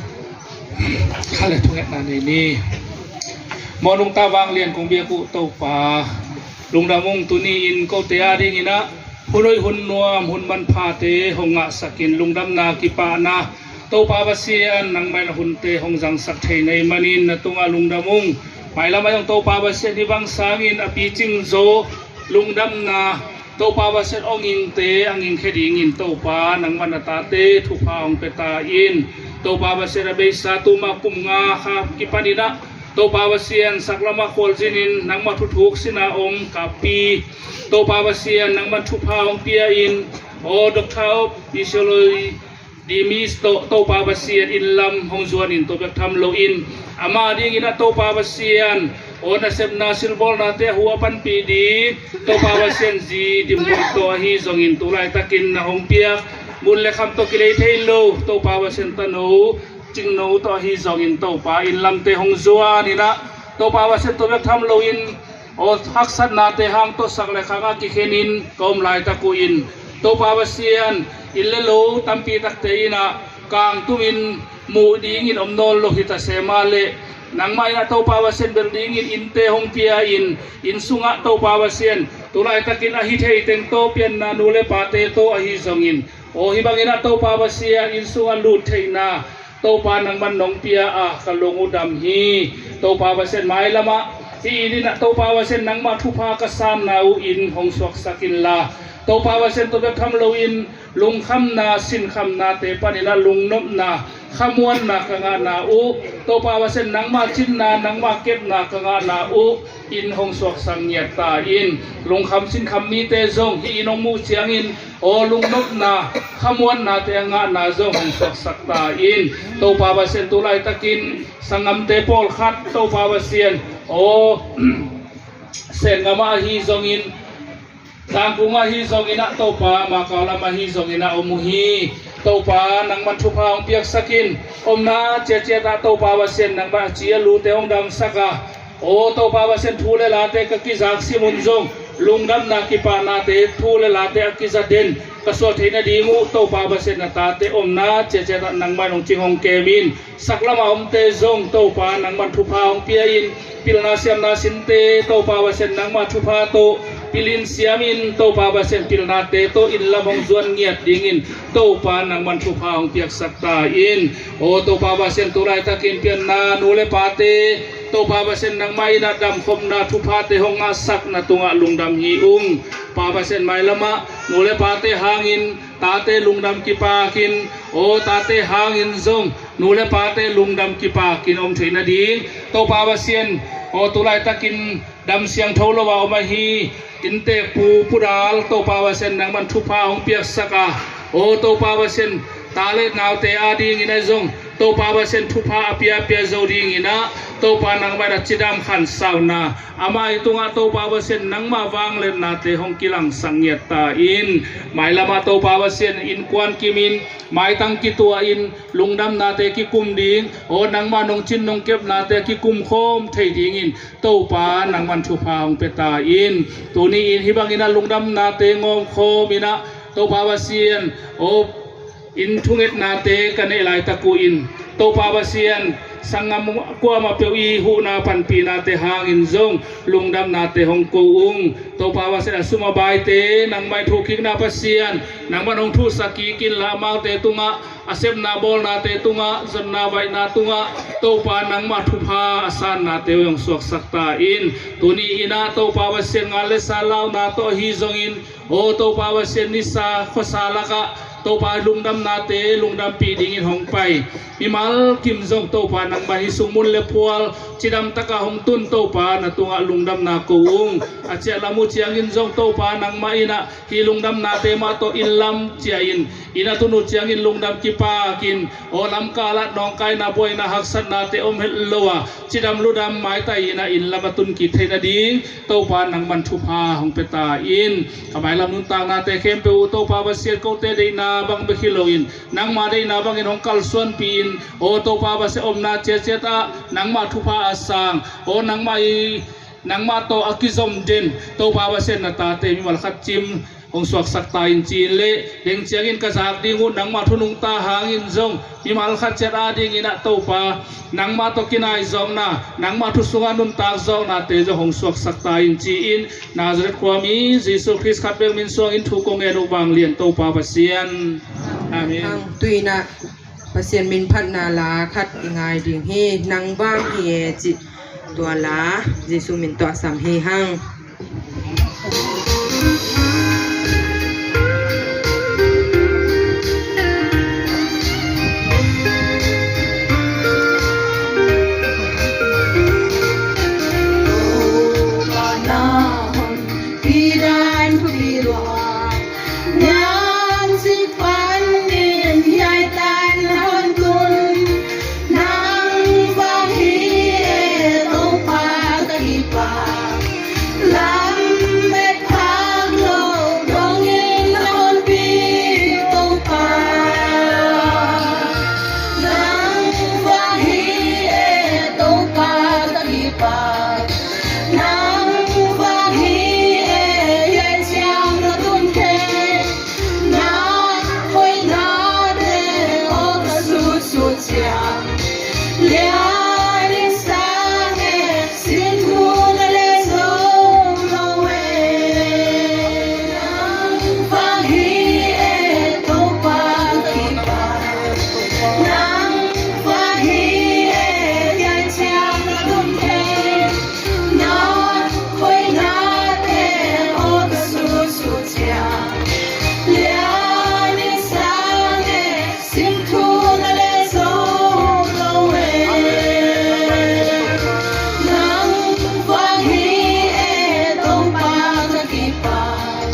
Kha le thungetna nei ni. Mawhnung ta vanglian kong biak uh Topa, lungdam ung. Tuni-in kote a dingin ah hun hoih, hun nuam, hun manphate hong ngahsakin lungdamna kipahna Topa Pasian, nangmah in a hunte hong zangsak thei na hih manin na tungah lungdam ung. Mailam ah zong Topa Pasian hih bang sangin a picing zo lungdamna Topa Pasian hong ingte a ngingkhia dingin Topa nangman a tate thupha hong pia ta in. Topa Pasian a beisa tuma kum nga kha kipaninah Topa Pasian saklamah khualzinin nangmah thuthuk sina om Kapi Topa Pasian nangman thupha hong pia in. Aw Doctor of Physiology Dimis tawh Topa Pasian inn lam hong zuanin tua bek tham loin ama dingin ah Topa Pasian aw nasepna silbawlnate a hu a panpih ding Topa Pasian zi dimmuan tawh ahi zongin tu laitakin na hong piak mun le kham tawh kilei thei lo Topa Pasian tano cingno tawh ahi zongin Topa inn lamte hong zuaninah Topa Pasian tua bek tham loin aw haksatnate hang tawh sak le khang a kikhenin ka om laitak uh in Topa Pasian inn le lo tampi takte inah kangtumin muh dingin om nawn lo hi ta sema le nangmah inah Topa Pasian bel dingin innte hong pia in inn sungah Topa Pasian tu laitakin ahi thei teng tawh pianna nu le pate tawh ahi zongin aw hih banginah Topa Pasian inn sungah lut theihna Topa nangman nong pia a ka lung uh dam hi. Topa Pasian mailamah hih inn inah Topa Pasian nangmah thupha ka sanna uh inn hong suaksak inla Topa Pasian tua bek tham loin lungkhamna sinkhamnate paninah lungnopna khamuanna ka ngahna uh Topa Pasian nangmah cinna nangmah kepna ka ngahna uh inn hong suaksak ngiat ta in. Lungkham sinkham mite zong hih inn hong muh ciangin aw lungnopna khamuannate a ngahna zong hong suaksak ta in. Topa Pasian tu laitakin sanggamte pawlkhat Topa Pasian aw Sengam ah ahi zongin Zangkung ahi zongin ah Topa Makau lam ahi zongin ah om uh hi. Topa nangman thupha hong piaksakin omna ciaciat ah Topa Pasian nangman a ci a lute hong damsak a aw Topa Pasian thu le late ka kizak simun zong lungdamna kipahnate thu le late a kiza den ka suah theih nading uh Topa Pasian na tate omna ciaciat ah nangman hong cing hong kemin saklamah omte zong Topa nangman thupha hong pia in pilna siamna sinte Topa Pasian nangmah thupha tawh pilin siamin Topa Pasian pilnate tawh inn lam hong zuan ngiat dingin Topa nangman thupha hong piaksak ta in. Aw Topa Pasian tu laitakin pianna nu le pate Topa Pasian nangmah inah damkhopna thuphate hong ngahsak na tungah lungdam hi ung. Pa Pasian mailamah nu le pate hangin tate lungdam kipakin aw tate hangin zong nu le pate lungdam kipakin om thei nading Topa Pasian aw tu laitakin dam siangtho lo a om ahi inntekpu pudal Topa Pasian nangman thupha hong piaksak a aw Topa Pasian ta le naute a dingin a zong Topa Pasian thupha a piapia zo dinginah Topa nangman a cidam khansauna amah i tungah Topa Pasian nangmah vangliatnate hong kilangsak ngiat ta in. Mailamah Topa Pasian innkuan kimin maitang kituah in lungdamnate kikum ding aw nangmah nong cin nong kepnate kikum khawm thei dingin Topa nangman thupha hong pia ta in. Tuni in hih bangin a lungdamnate ngawm khawm inah Topa Pasian aw inn thungetnate ka neih laitak uh in Topa Pasian sanggam kuamah peuh i huhna panpihnate hangin zong lungdamnate hong ko ung. Topa Pasian a sum a baite nangmah i thuhkikna Pasian nangmah hong thuhsak kik inla amaute tungah a sepna bawlnate tungah zonna vaihna tungah Topa nangmah thupha a sannate uh hong suaksak ta in. Tuni inah Topa Pasian ngal le sa launa tawh ahi zongin aw Topa Pasian nisa khuasa lakah Topa lungdamnate lungdampih dingin hong pai mimal kim zong Topa nangmah hih sung mun le phual cidam takah hong tun Topa na tungah lungdamna ko ung. A ciah lam uh ciangin zong Topa nangmah inah hih lungdamnate mah tawh inn lam ciah in inn a tun uh ciangin lungdam kipakin aw lamkalah nawngkaina buaina haksatnate om het lo a cidam ludam maitai inah inn lam a tun kik thei nading Topa nangman thupha hong pia ta in. Ka mailam nuntaknate khempeuh uh Topa Pasian kote deihna bang bek hi loin nangmah deihna bangin hong kalsuanpih in aw Topa Pasian omna ciaciat ah nangmah thupha a sang aw nangmah i nangmah tawh a kizom den Topa Pasian na tate mimal khat cim hong suaksak ta in ci-in le deng ciangin ka zak ding uh nangmah thu nungta hangin zong mimal khat ciat a dinginah Topa nangmah tawh kinaizawkna nangmah thu sungah nuntak zawknate zong hong suaksak ta in ci-in Nazareth khuami Jesu Khrist khat bek min suangin thu kong ngen uh vanglian Topa Pasian. Amen. Hang tuinah Pasian min phatna la khat i ngai ding hi. Nang vang hi e cih Tua la Jesu min tawh a sam hi hang. Nang vang hi e Topa ka kipak, lam bek phak lo dongin na honpi Topa. Nang vang hi e Topa ka kipak, nang vang hi e, hiai ciang ka tun kei. Na hoihnate aw ka sutsut ciang, lian in sang e, sin thu na leh zo lo e. Nang vang hi e Topa ka kipak, nang vang hi e, hiai ciang ka tun kei. Na hoihnate aw ka sutsut ciang, lian in sang e, sin thu na leh zo lo e. Nang vang hi e Topa ka kipak,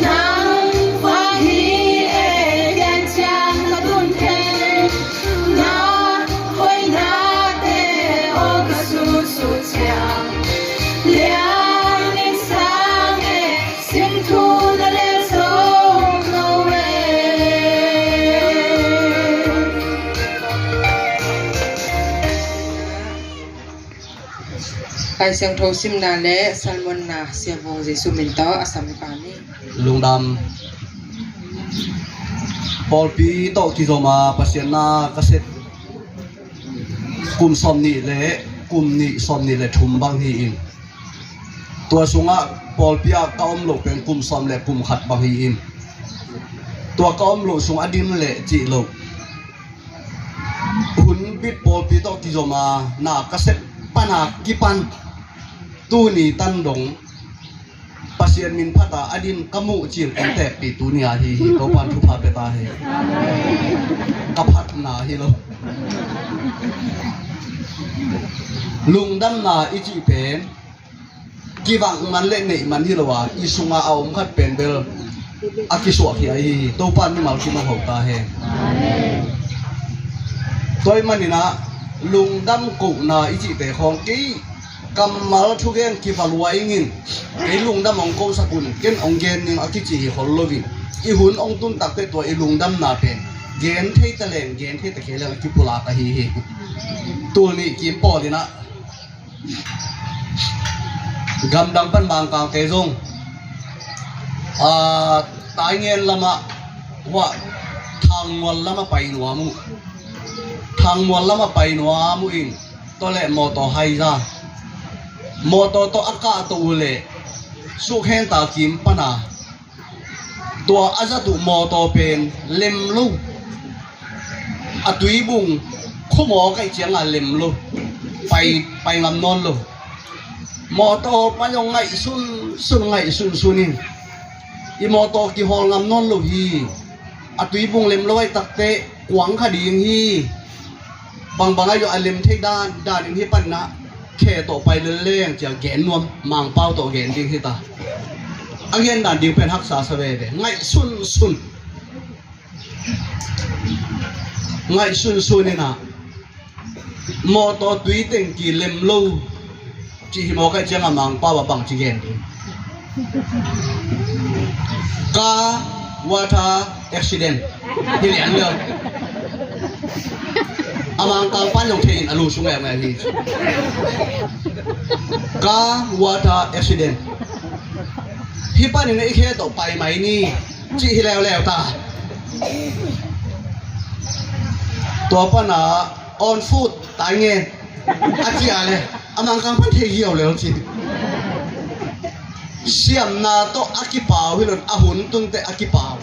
nang vang hi e, hiai ciang ka tun kei. Na hoihnate aw ka sutsut ciang, lian in sang e, sin thu na leh zo lo e. Lai Siangtho simna leh sermon na Sia Vung Jesu min tawh a sam hi pah ni. Lungdam. Pawlpi tawh kizom a Pasian na ka sep kum sawmnih leh, kum nih, sawmnih leh thum bang hi in. Tua sungah pawlpi ah ka om loh pen kum sawm leh kum khat bang hi in. Tua ka om loh sung a dim leh cih loh, hun bit pawlpi tawh kizom a na ka sep pan a kipan tuni tan dong Pasian min phat a a dim ka muh cil kong tekpih tuni a hi hi. Topa'n thupha pia ta hen. Ka phatna hi lo. Lungdamna i cih pen kivak man leh neih man hi lo a, i sungah a om khat pen bel a kisuahkhia ahi hi. Topa'n mimal kim hong ho ta hen. Tua ahih manin ah lungdam kohna i cihte khawng kei kammal thugen kiva lua ingin, kei lungdam hong kosak un, ken hong gen ning a kici hi khol lo in, i hun hong tun takteh tua i lungdamna pen gen thei ta leng, gen thei ta kei leng a kipulak ahi hi. Tul nih kim pawl in ah gamdang pan Mangkangte zong, a, Taingen lamah, huah, Thangmual lamah pai nuam uh. Thangmual lamah pai nuam uh in, tua leh mawtaw haiza. Mawtaw tawh a kahto uh leh, Sukhen ta kim pan a tua a zat uh mawtaw pen lem lo. A tuibung khua mawk ahih ciangin lem lo. Pai, pai ngam nawn lo. Mawtaw pai zong ngaihsun sun, ngaihsun sun in, i mawtaw kihawl ngam nawn lo hi. A tuibung lem lo ahih takteh kuang kha ding hi. Bangbang ahi zong a lem thei dan, dan in hih panin ah khe tawh pai lel leng ci-a gen nuam, Mangpau tawh gen ding hi ta. A gen dan ding pen haksa sa veve, ngaihsun sun. Ngaihsun sun in ah mawtaw tui tengki lem lo cih hi mawk ahih ciangin Mangpau ah bangci gen ding? Car water accident. Hi lian lian. A Mangkang pan zong thei in a lu sung ngeungeu hi. Car water accident. Hih panin i khe tawh pai mai ni cih hi leuleu ta. Tua pan a on foot, Taingen a ci a leh a Mangkang pan thei hiau lel ci. Siamna tawh a kipau hi lo in, a hun tun teh a kipau.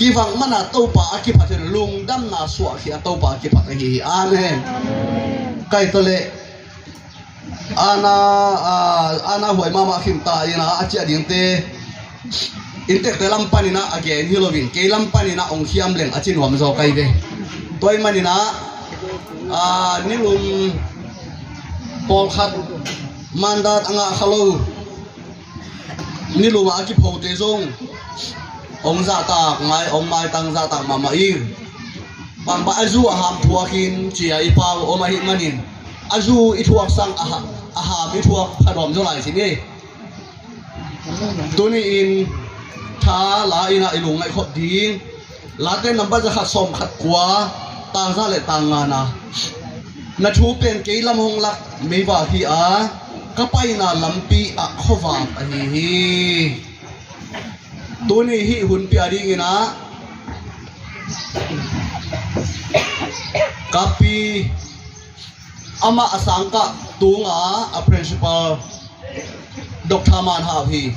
Kivak man a Topa a kiphat hi lo in, lungdamna suahkhia a Topa a kiphat ahi hi. Amen. Kai tawh leh Ana, a, ana huai mahmah khin ta ina a ciah dingte inntekte lam panin a gen hi loin kei lam panin a ong khiam leng a ci nuam zaw kai ve. Tua ahih manin a, a, nilum pawlkhat mandat a ngah kha lo, nilum a kiphote zong ong zahtak ngai, ong maitang zahtak mahmah ing. Bangmah a zu a ham thuak in ci a i pau om ahih manin a zu i thuak sang a ha-, a ham i thuak pha dawm zaw lai sin e. Tuni in tha la ina i lungngaih khop ding. Late nambat za khat sawm khat kua, tang za le tang ngana. Na thu pen kei lam hong lak meivak hi a, ka paina lampi ah khuavak ahi hi. Tuni hih hun pia dingin a, ka pi amah a sangkah tunga a principal Doctor Man Hau hi.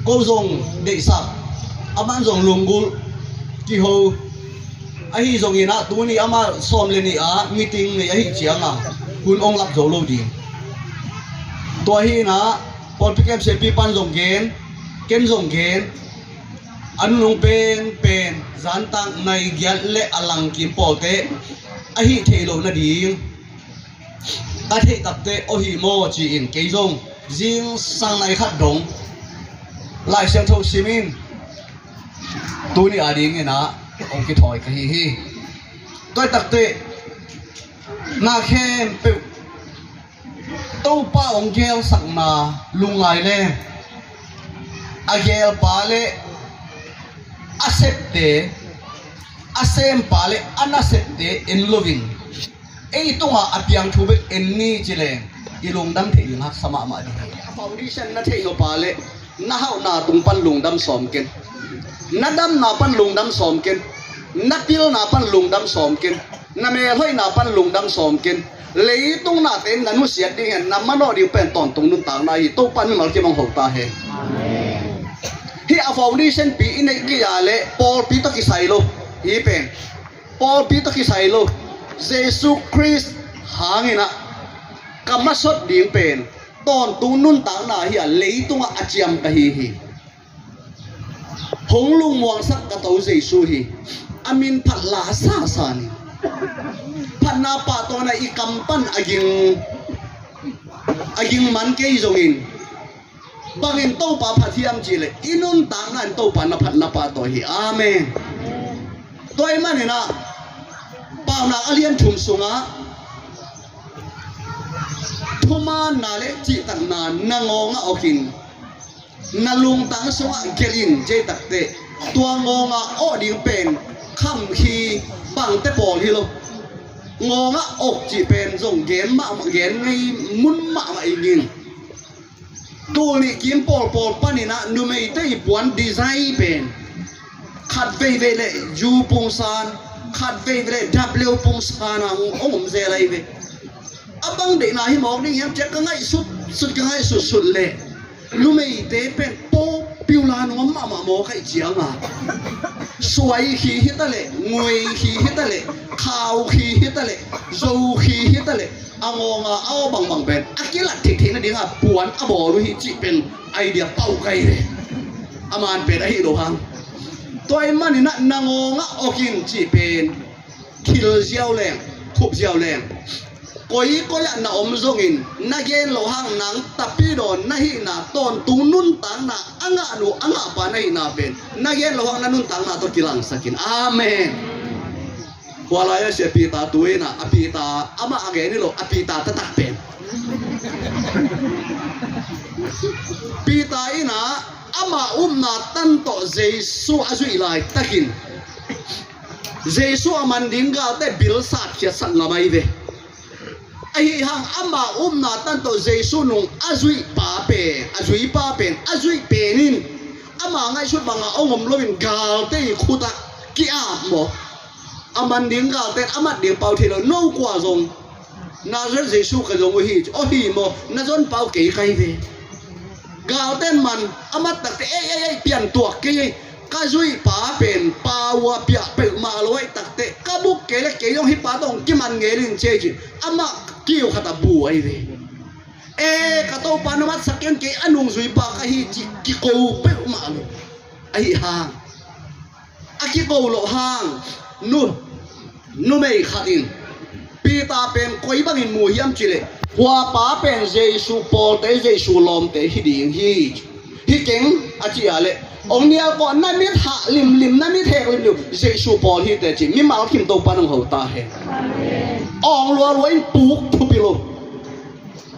Ko zong deihsak, aman zong lunggulh kiho. Ahi zongin a tuni amah sawm le nih a meeting nei ahih cianga hun ong lak zo lo ding. Tua hi ina pawlpi kemsepi pan zong gen, ken zong gen. A nunung penpen zantak nai giat le a langkim pawlte ahi thei lo nading a theih takte aw hi maw ci-in kei zong zingsang nai khat dong Lai Siangtho simin tuni a dingin a ong kithawi ka hi hi. Tua takte na khempeuh Topa ong gelsakna lungngai le a gelpa le a septe, a sempa le a nasepte en loin ei tunga a piang thu bek en ni ci le i lungdam theih ding haksa mahmah ding. A foundation na theih lo pa le na hauhna tung pan lungdam sawm ken. Na damna pan lungdam sawm ken. Na pilna pan lungdam sawm ken. Na melhoihna pan lungdam sawm ken. Leitung nate na nusiat ding hen, na manawh ding pen tawntung nuntakna hi. Topa mimal kim hong ho ta hen. Hih a foundation pi i neih kei a le pawlpi tawh kisai lo. Hih pen pawlpi tawh kisai lo. Jesu Khrist hangin a ka masot ding pen tawntung nuntakna hi a, leitungah a ciam ka hi hi. Hong lungmuangsak ka to Jesu hi. A min phat la sasa ni. Phatna pahtawina i kam pan a ging, a ging man kei zongin bangin Topa phat hiam cihleh i nuntakna in Topa na phat na pahtawi hi. Amen. Tua ahih manin a Paunak a lian thum sungah thumaanna le cihtakna na ngawngah awkin na lungtang sungah gelh in ci takte, tua ngawngah awh ding pen kham khi bangte pawl hi lo. Ngawngah awk cih pen zong gen mahmah, gen ngei mun mahmah ing in. Tul nih kim pawlpawl panin a numeite i puan design pen khat veivei le U pungsan, khat veivei le W pungsan a hong om zel ahi ve. A bang deihna hi mawk ding hiam cih ka ngaihsut sut, ka ngaihsut sut le numeite pen popular nuam mahmah mawk ahih cianga suai khi hi ta le, ngui khi hi ta le, khau khi hi ta le, zo khi hi ta le, a ngawngah a aw bangbang pen a kilat theihtheih nadinga puan a bawl uh hi cih pen idea pau kai le. A man pen ahi lo hang. Tua ahih manin a na ngawngah awkin cih pen khil ziau leng, khup ziau leng, koi koi ah na om zongin na gen loh hang nang tapidaw na hihna, tawntung nuntakna a ngahnu a ngahpa na hihna pen na gen loh hang na nuntakna tawh kilangsakin. Amen. Tua lai-ah sia Peter tu in a, a Peter amah a gen hi lo, a Peter taktak pen Peter in a ama upna tan tawh Jesu a zuih laitakin Jesu a man ding galte bil satkhiatsak ngam ahi ve. Ahi hang ama upna tan tawh Jesu nung a zuihpa pen, a zuipa pen, a zuih pen in ama ngaihsut banga hong om loin galte i khutah ki-ap maw? A man ding galte in a mat ding pau thei lo, no kua zong Nazareth Jesu ka zong uh hi, aw hi maw? Na zon pau kei kai ve. Galte in man a mat takte ei ei ei piantuak kei ei. Ka zuihpa pen pau a piah peuhmah lo aih takte ka buk kei le kei zong hih pa tawh hong kiman ngel in ci ei ci. Amah kiu khat a bu ahi ve. E, ka Topa, na matsak in, kei a nungzuipa ka hi, ci kiko peuhmah lo. Ahi hang, a kiko loh hang, nu, numei khat in Peter pen koi bangin mu hiam cih leh, "Huapa pen Jesu pawlte, Jesu lawmte hi ding hi. Hi keng," a cih a leh, "Hong nial kawh, na mit hah limlim, na mit hek limlim, Jesu pawl hi teh," ci. Mimal kim Topa nong ho ta hen. Awng lualua in puk thupi lo.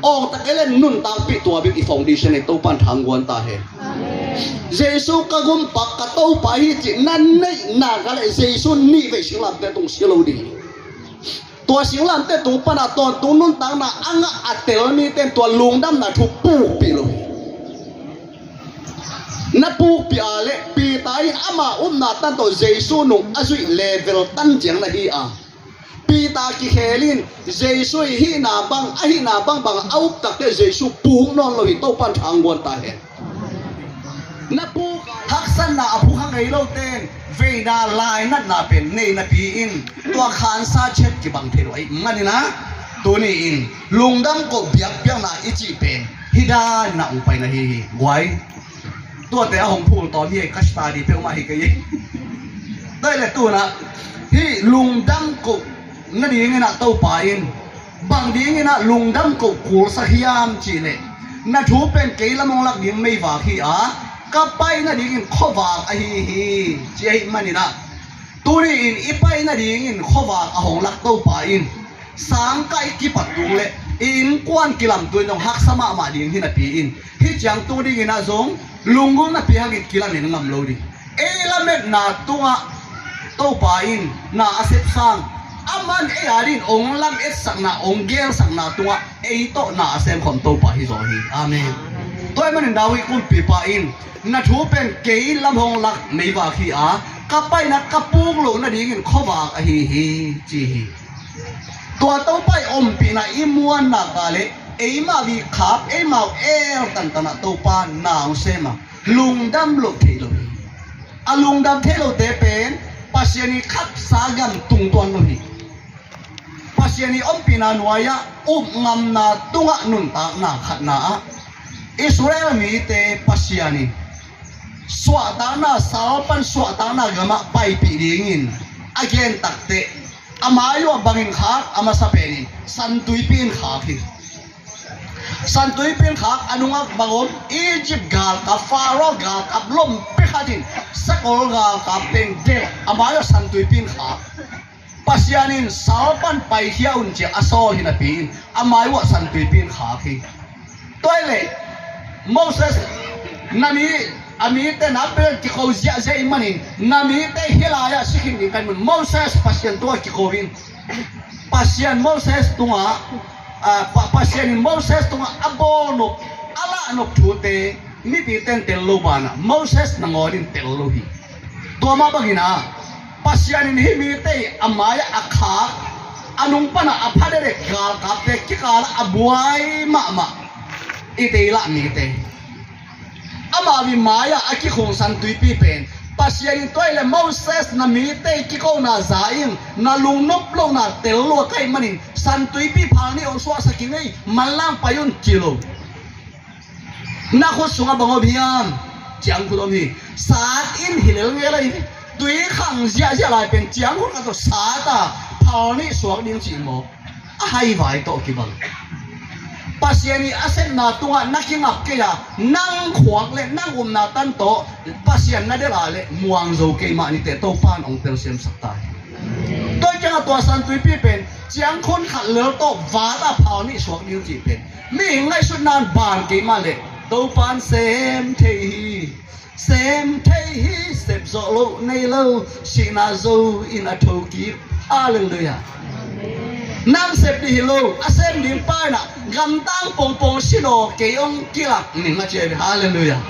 Awng tak e le nuntakpih tua bek i foundation e, Topan thangguan ta hen. Jesu ka gumpa, ka Topa hi cih na neih nak a leh Jesu nih vei singlamteh tung si lo ding. Tua singlamteh tung pana tawntung nuntakna a ngah a tel mite in tua lungdamna thu pukpih lo hi. Na pukpih a leh Peter in ama upna tan tawh Jesu nung a zuih level tan ciang na hi a, Peter kikhel in Jesu i hihna bang, a hihna bangbang a up tak teh Jesu puk nawn lo hi. Topan thangguan ta hen. Na puk haksatna a puk hang ei lote in veina lainatna pen nei napi in tua khansa chet kibang thei lo ahih manin ah, tuni in lungdam koh biakpiakna i cih pen hih dan in ah hong pai na hi hi. Guai, tuate a hong phul tawm hi, ka study peuhmah hi kei hi. Tua hi leh tu-in ah hih lungdam koh nadingin ah Topa in bang dingin ah lungdam koh kulsak hiam cih leh, "Na thu pen kei lam hong lak ding meivak hi a, ka pai nadingin khuavak ahi hi," ci ahih manin ah, tuni in i pai nadingin khuavak a hong lak Topa in sangkah i kipat tung leh i innkuan kilamtuin zong haksa mahmah ding hi napi in, hih ciang tung dingin ah zong lunggulh napi hangin kilamen ngam lo ding. Ei lametna tungah Topa in na a sep sang, aman ei adingin hong lam etsakna, hong gelsakna tungah ei tawh na a semkhawm Topa hi zaw hi. Amen. Tua ahih manin David kumpipa in, "Na thu pen kei lam hong lak meivak hi a, ka paina ka puk loh nadingin khuavak ahi hi," ci hi. Tua Topa i ompihna i muan nak a leh eimah vei khap, eimah uh el tantan ah Topa na hong sem a, lungdam loh theih lo hi. A lungdam theih lote pen Pasian i khatsa gam tung tuan lo hi. Pasian i ompihna nuai-ah upngamna tungah nuntakna khatna ah Israel mite Pasian in suahtakna, sal pan suahtakna gamah paipih dingin a gen tak teh, a mai uh ah bangin khak, a masa penin Santuipi in khak hi. Santuipi in khak, a nungah bang om? Egypt galkap, Pharaoh galkap lompi khat in sakol galkap teng delh, a mai uh ah Santuipi in khak. Pasian in sal pan paikhia un ci-a a sawl hi napi in a mai uh ah Santuipi in khak hi. Tua hi leh Moses, na mi, a mite na pen kiko ziahziah ahih manin, na mite hih lai-ah si khin ding ka hih manin Moses Pasian tungah kiko in. Pasian Moses tungah, ah, Pa-, Pasian in Moses tungah a bawlnop, a lahnop thute mipite in tel lo banah Moses nangawn in tel lo hi. Tua mah bangin ah Pasian in hih mite i a mai-ah a khak, a nung panah a pha dekdek galkapte kikalah a buai mahmah i teilah mite, amau i mai-ah a kikhung Santuipi pen Pasian in tua hi leh Moses, na mite i kikona za in, na lungnop lohna tel lua ka hih manin Santuipi phal nih hong suahsak ing ei, manlang pai un ci lo. Na khut sungah bang om hiam? Ciangkhut om hi. Sat in hi lel ngel ahi. Tui khang ziahziah lai pen ciangkhut khat tawh sat a, phal nih suak ding cih maw? A haivai tawh kibang. Pasian i a sepna tungah na kingap kei a, nang khuak le nang upna tan tawh Pasian na delh a leh muang zo kei mah ni teh, Topa in hong telsiamsak ta hi. Tua ciangah tua Santuipi pen ciangkhun khat lel tawh vat a phal nih suak ding cih pen mihing ngaihsutna in ban kei mah leh Topa in sem thei hi. Sem thei hi, sep zawh loh nei lo, sihna zo in a thokik. Halleluiah. Nang sep ding hi lo, a sem ding pa in ah gamtang pongpong si daw kei hong kilak ning a ci hi. Halleluiah.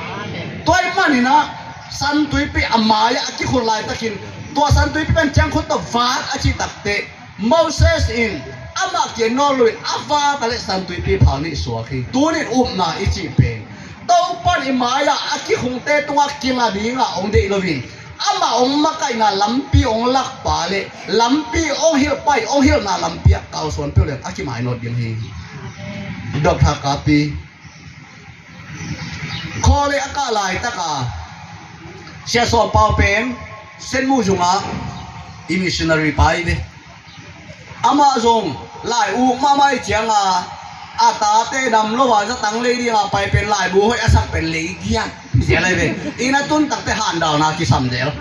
Tua ahih manin ah Santuipi a mai-ah a kikhut laitakin tua Santuipi pen ciangkhut tawh vat a cih takteh Moses in amah kiang nawn loin a vat a leh Santuipi phal nih suak hi. Tunin upna i cih pen Topa in i mai-ah a kikhungte tungah kinga dingah hong deih loin amah hong makaihna lampi hong lakpa leh lampi hong hilhpa, hong hilhna lampi ah kalsuan peuh leng a kimainawt ding hi. Doctor Kapi. Khawlei a kah laitaka Sia Sawm Pau pen Senmu sungah i missionary pa hi ve. Amah zong lai uk mahmah i cianga a tate nam lo a zatang lei dinga pai pen laibu hoih a sak pen lei giat. Sia lai ve. Ina tun takte handalna kisam del.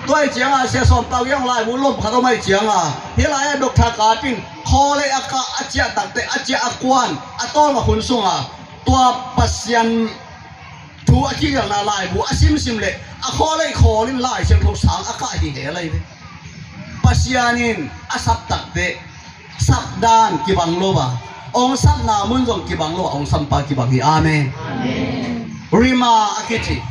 Tua i cianga Sia Sawm Pau i hong laibu lom khat om a i cianga hih lai-ah Doctor Kapi in khawlei a kah a ciah takte a ciah a kuan a tawlnga hun sunga tua Pasian thu a kigelhna laibu a simsim leh a khawlei khawlin Lai Siangtho sang a kah hi he lai ve. Pasian in a sap takte sapdan kibang lo a, ong sapna mun zong kibang lo a, ong sampa kibang hi. Amen. Rhema a kici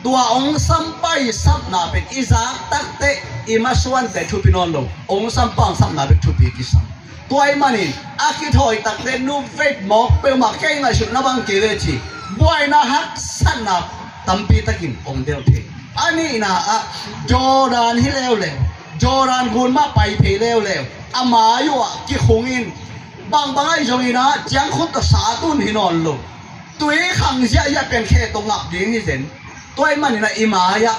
tua ong sampa i sapna pen i zak takte i masuante thupi nawn lo, ong sampa ong sapna bek thupi kisam. Tua ahih manin a kithawi takte nupvei mawk peuhmah kei ngaihsutna bang kei ve ci buaina haksatna tampi takin om deuh thei. A nihna ah Jordan hi leuleu, Jordan gun mah pai phei leuleu, a mai uh ah kikhungin bangbang ahi zongin ah ciangkhut tawh sa tun hi nawn lo. Tui khang ziahziah pen khe tawh ngap ding hi zen. Tua ahih manin ah i mai-ah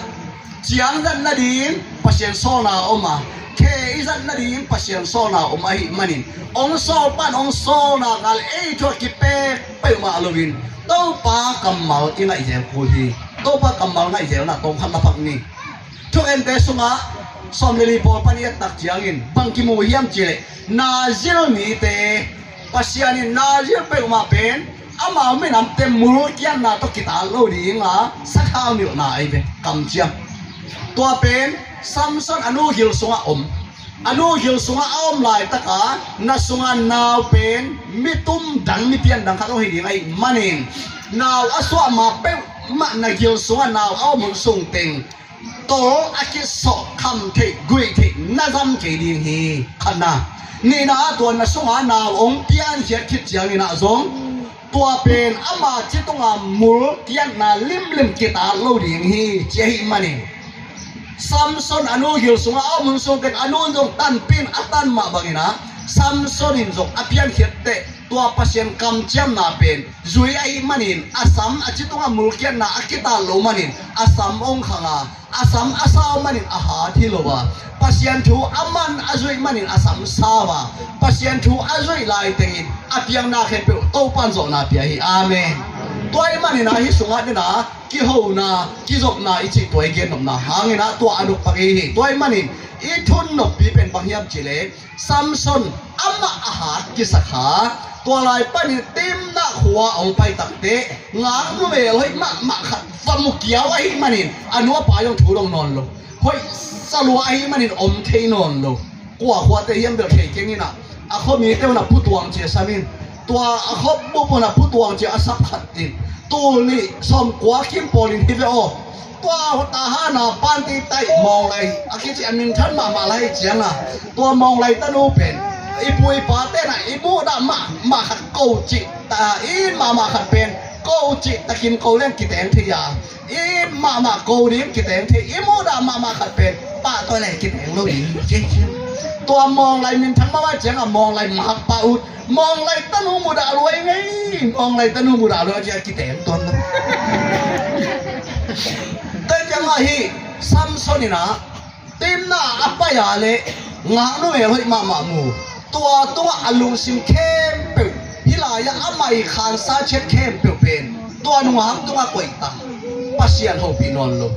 ciang zat nading Pasian sawlna a om a, khe i zat nading Pasian sawlna a om ahih manin ong sawl pan ong sawlna kal ei thu a kipek peuhmah loin Topa kammal i ngaihzel kul hi. Topa kammal ngaihzelna tawm khat la phak ni. Thukente sungah sawm le li pawl pan i et tak ciangin bang kimu hiam cihleh Nazir mite Pasian in Nazir peuhmah pen amau minamte mulkiatna tawh kitat lo dinga sathau nilhna ahi ve, kamciam. Tua pen Samson a nu gil sungah om. A nu gil sungah a om laitaka na sunga nau pen mitum dang mipian dang khat hong hi ding ahih manin nau a suah ma peuhmah na gil sungah nau a om hun sung teng tol a kisawh kham theih guih theih na zam kei ding hi. Khatna. Nihna ah tua na sunga nau ong piankhiat khit ciangin ah zong tua pen ama ci tunga mulkiatna limlim kitat lo ding hi ci ahih manin Samson a nu gil sungah a om hun sung teng a nu in zong tanpih in a tan mah bangin ah Samson in zong a piankhiat teh tua Pasian kamciamna pen zui ahih manin a sam a ci tungah mulkiatna a kitat lo manin a sam ong khang a, a sam a sau manin a hat hi lo a, Pasian thu a man a zuih manin a sam sau a, Pasian thu a zuih lai tengin a piangna khempeuh Topa'n zawhna pia hi. Amen. Tua ahih manin ah hih sungah nena kihona kizopna i cih tua i gennopna hangin ah tua a nukpak i hi. Tua ahih manin i thunnoppi pen bang hiam cihleh Samson amah a hat kisa kha, tua lai panin Timna khua ong pai takte ngaknu mel hoih mahmah khat va mu kiau ahih manin a nu a pa zong thu dong nawn lo. Hoih sa lua ahih manin om thei nawn lo. Kua khuate hiam bel thei keng in ah a khuamite un a putuang cia sam in, tua a khuabup un a putuang cia a sap khat in tul nih sawmkua kim pawlin hi ve aw. Tua hota hana panti taih Mawnglai a kici a minthan mahmah lai cianga tua Mawnglai tanu pen i pu i pate na i muhdah mahmah khat ko cih ta i mahmah khat pen ko cih takin ko leng kiteng thei a i mahmah ko ding kiteng thei i muhdah mahmah khat pen pahtawi lai kiteng lo ding. Tua Mawnglai minthan mahmah cianga Mawnglai mahak pah ut Mawnglai tanu mudah luai ngei. Mawnglai tanu mudah luai cia kiteng tuan lo. Tua ciangah hih Samson in ah Timna a pai a leh ngaknu mel hoih mahmah mu. Tua tungah a lungsim khempeuh hih lai-ah a mai khansa ciat khempeuh pen tua nungak tungah koih tang. Pasian hopih nawn lo.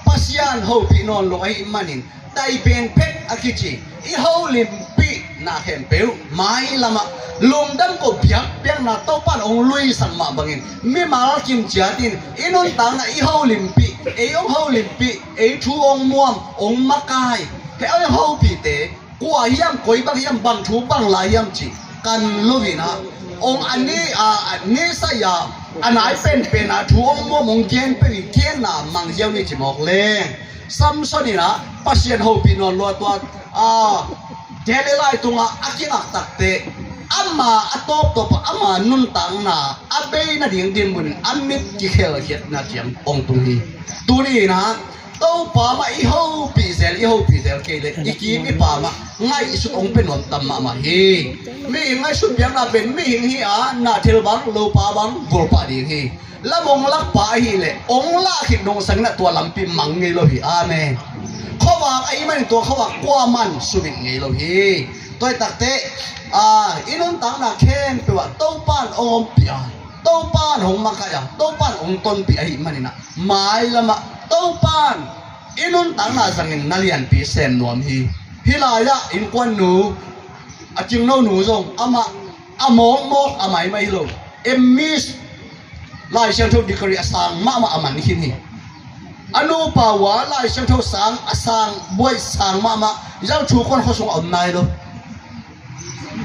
Pasian hopih nawn lo ahih manin tai pen phet a kici i holimpihna khempeuh mailamah lungdam ko biakpiakna Topa'n ong luisak mah bangin mimal kim ciatin i nuntakna i holimpih ei ong holimpih ei thu ong muam ong makai he ong hopihte kua hiam koi bang hiam bang thu bang lai hiam cih kan lo in ah ong a ni a a ni sai a a nai penpen a thu ong muam ong gen peuh i genna mangziau ni ci mawk leng. Samson in ah Pasian hopih nawn lua tua a Delilai tungah a kingak takte ama a tawptawp a ama nuntakna a bei nading dinmun in a mit kikhelkhiatna ciang ong tung hi. Tuni in ah Topa mah i hopih zel, i hopih zel kei leh i kim i pam ah ngaihsut hong pia nuam tam mahmah hi. Mihing ngaihsut piakna pen mihing hi a, na thil bang, lopa bang, bulpah ding hi. Lam hong lakpa ahih leh hong lah khit nungsang in ah tua lampi mang ngei lo hi. Amen. Khuavak ahih manin tua khuavak kuaman sumit ngei lo hi. Tua hi takteh, a, i nuntakna khempeuh ah Topa in hong ompih a, Topa in hong makaih a, Topa in hong tonpih ahih manin ah mailam ah Topa in i nuntakna zangin na lianpi sem nuam hi. Hih lai-ah innkuannu, a cingno nu zong amah a mawkmawk a maimai hi lo. M Miss Lai Siangtho degree a sang mahmah a man khin hi. A nupa uh a Lai Siangtho sang, a sang buai sang mahmah, Yangthu Kuan khua sungah om nai lo.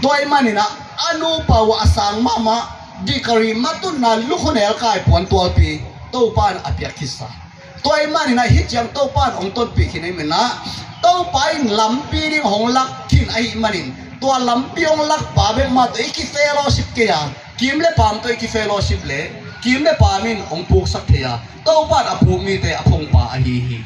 Tua ahih manin ah a nupa uh a sang mahmah, degree matutna lukhunel kai puan tualpi Topa in a piak khitsa. Tua ahih manin ah hih ciang Topa in hong tonpih khin ahih manin ah, Topa in lampi ding hong lak khin ahih manin, tua lampi hong lakpa bek mah tawh i ki-fellowship kei a, kim le pam tawh i ki-fellowship leh kim le pam in hong puksak thei a, Topa in a puk mite a phungpa ahi hi.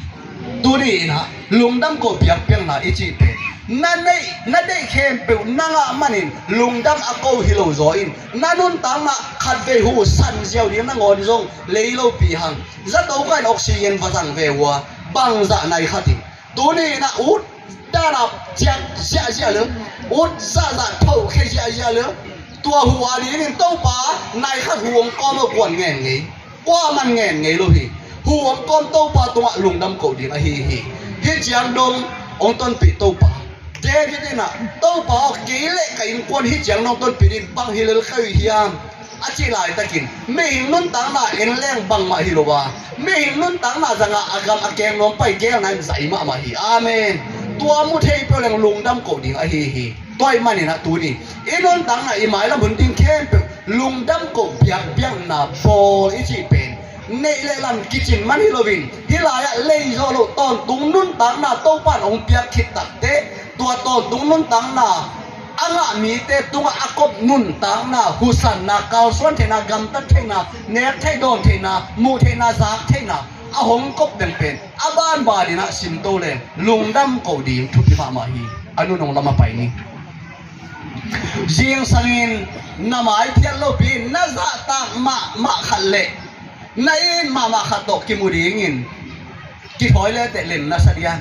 Tuni in ah lungdam ko biakpiakna i cih pen na neih, na deih khempeuh na ngah manin lungdam a ko hi lo zaw in, na nuntakna khatvei hu san ziau ding nangawn zong lei lopi hang. Zato ka in oxygen va zang ve uh a, bangzah nai khat in. Tuni in ah ut dan a ciak ziahziah le, ut zahzah thokhia ziahziah le, tua hu a dingin Topa nai khat hu hong kawm lo kuan ngen ngei, kuaman ngen ngei lo hi. Hu hong kawm Topa tungah lungdam ko ding ahi hi. Hih ciang dong hong tonpih Topa. David in ah, Topa aw, kei le ka innkuan hih ciang nong tonpih ding bang hi lel kha uh hiam? A cih laitakin, mihing nuntakna en leng bangmah hi lo a, mihing nuntakna zangah a gam a keng nuam pai geelna in zai mahmah hi. Amen. Tua mu thei peuh leng lungdam ko ding ahi hi. Tua ahih manin ah tuni i nuntakna i mailam hun ding khempeuh lungdam ko biakpiakna bawl i cih pen neih le lam kicin man hi loin, hih lai-ah lei zawh loh tawntung nuntakna Topa in hong piak khit takteh, tua tawntung nuntakna a ngah mite tungah a kop nuntakna, husanna, kalsuan theihna, gamtat theihna, nek theih dawn theihna, muh theihna, zak theihna a hong kop ding pen a banban in ah simto leng lungdam ko ding thupi mahmah hi. A nunung lam a pai ni. Zingsangin na mai phiat lopi in na zahtak mahmah khat le na it mahmah khat tawh kimu dingin kithawi leteh lem na sa diam?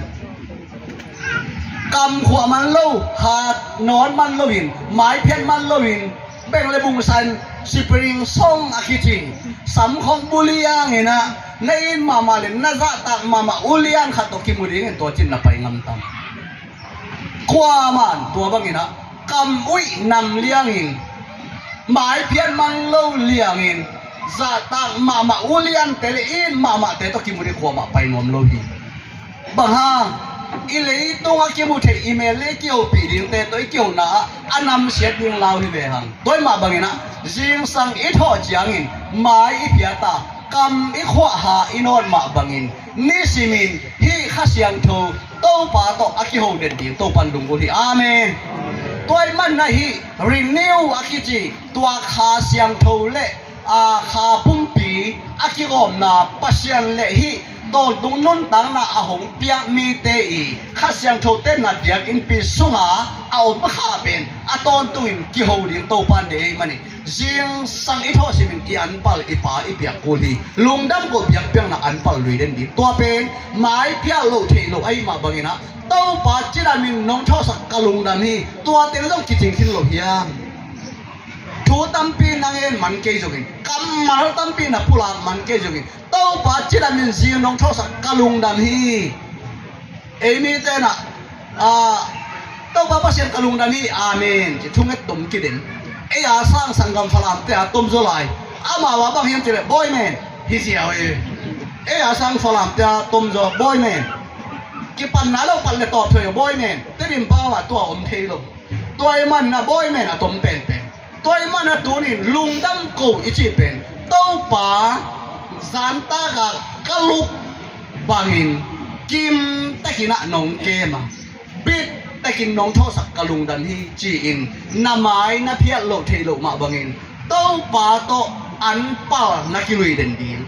Kam khuah man lo, hat nawn man loin, mai phiat man loin, beng le bungsan, spring song a kici samkhong bu liangin ah na it mahmah le na zahtak mahmah ulian khat tawh kimu dingin tua cin na pai ngam tam? Kuaman tua bangin ah kam uih nam liangin, mai phiat man lo liangin, zahtak mahmah uliante le it mahmahte tawh kimu ding kuamah pai nuam lo hi. Bang hang? I leitung a kimu thei, i mel le i kihopih dingte tawh i kihona ah a namsiat ding lau hi ve hang. Tua ahih mah bangin ah zingsang i thawh ciangin mai i phiat a, kam i khuah ha i nawt mah bangin nisimin hih Kha Siangtho Topa tawh a kiho den ding Topa in lunggulh hi. Amen. Tua ahih manin ah hih renew a kici tua Kha Siangtho le, a, Kha pumpi a kigawmna Pasian le hih tawntung nuntakna a hong piak mite i Kha Siangtho tenna biakinnpi sunga a om kha pen a tawntungin kiho ding Topa in deih ahih manin zingsang i thawh simin i anpal i Pa i piak kul hi. Lungdam ko biakpiakna anpal lui den ding. Tua pen mai phiat loh theih loh ahih mah bangin ah, Topa cidamin nong thawhsak ka lungdam hi. Tua teng zong kicing khin lo hiam? Thu tampi na ngen man kei zongin, kammal tampi na pulak man kei zongin, Topa cidamin zing nong thawhsak ka lungdam hi. Ei mite in ah, a, Topa Pasian ka lungdam hi, amen ci thunget tom kidem. Ei a sang sanggam Falamte a tomzaw lai, amau a bang hiam cih leh bawi men hi ziau hi. Ei a sang Falamte a tomzaw bawi men, kipanna lo pat le tawp thei bawi men, Tedim pau ah tua om thei lo. Tua ahih manin ah bawi men a tom penpen. Tua ahih manin ah tunin lungdam ko i cih pen Topa zantaka ka lup bangin kimtakin ah nong kem a, bittekin nong thawhsak ka lungdam hi ci-in na mai na phiat loh theih loh mah bangin Topa tawh anpal na kilui den ding.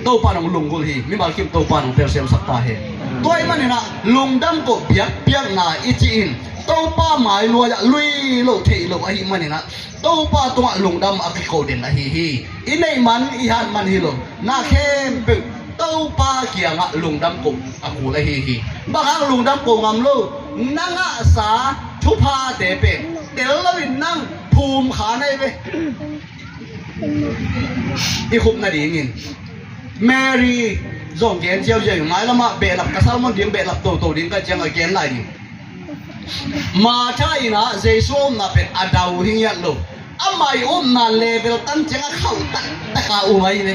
Topa nong lunggulh hi. Mimal kim Topa nong telsiamsak ta hen. Tua ahih manin ah lungdam koh biakpiakna i cih in Topa mai luai ah lui lo theih lo ahih manin ah Topa tungah lungdam a kiko den ahi hi. I neih man i hat man hi lo, na khempeuh Topa kiangah lungdam koh a kul ahi hi. Bang hang lungdam koh ngam lo? Na ngahsa thuphate pen tel loin nang phum kha na hi ve. I khup nadingin Mary zong gen ziauziau in, mailamah behlap ka sermon ding, behlap toto ding ka ciangah gen lai ding. Martha in ah Jesu a upna pen a dau hi ngiat lo. Amah i upna level tan ciangah khauh taktak a um ahi ve.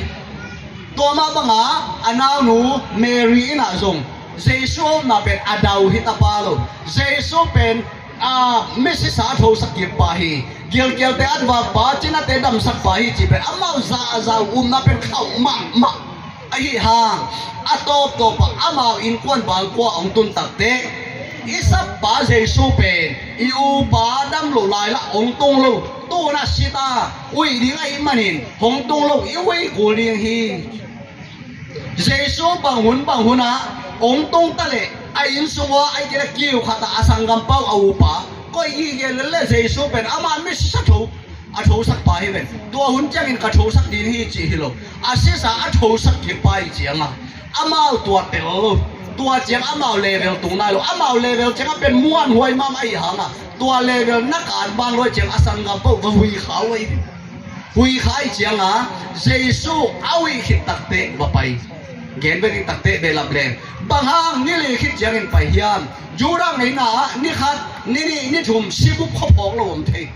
Tua mah bangah a naunu Mary in ah zong Jesu a upna pen a dau hi tapa lo. Jesu pen a, misisa a thosak kik pa hi. Gilkialte an vak pa, cinate damsak pa hi cih pen amau zahzah upna pen khauh mahmah. Ahi hang a tawptawp ah amau innkuan bangkua hong tun takteh i sappa Jesu pen i upa dam loh lai lah hong tung lo. Tu-in a si ta, uih ding ahih manin hong tung lo, i uih kul ding hi. Jesu bang hun bang hun ah hong tung ta leh a inn sung ua, ahih kei leh kiu khat ah a sanggampa uh a upa koih gige lel leh Jesu pen amah misisa tho a thosak pa hi ven. Tua hun ciangin ka thosak ding hi cih hi lo. A sisa a thosak kik pa hi ciangah amau tua tel lo. Tua ciang amau level tung nai lo. Amau level ciangah pen muanhuai mahmah ahi hangah tua level na kan ban luai ciang a sanggampa uh va hui kha uh ahi. Hui kha hi ciangah Jesu a uih khit takteh va pai. Gen bek khit takteh behlap leng, bang hang ni li khit ciangin pai hiam? Judah ngeina ah ni khat, ni nih, ni thum sibup khuaphawk lo om thei.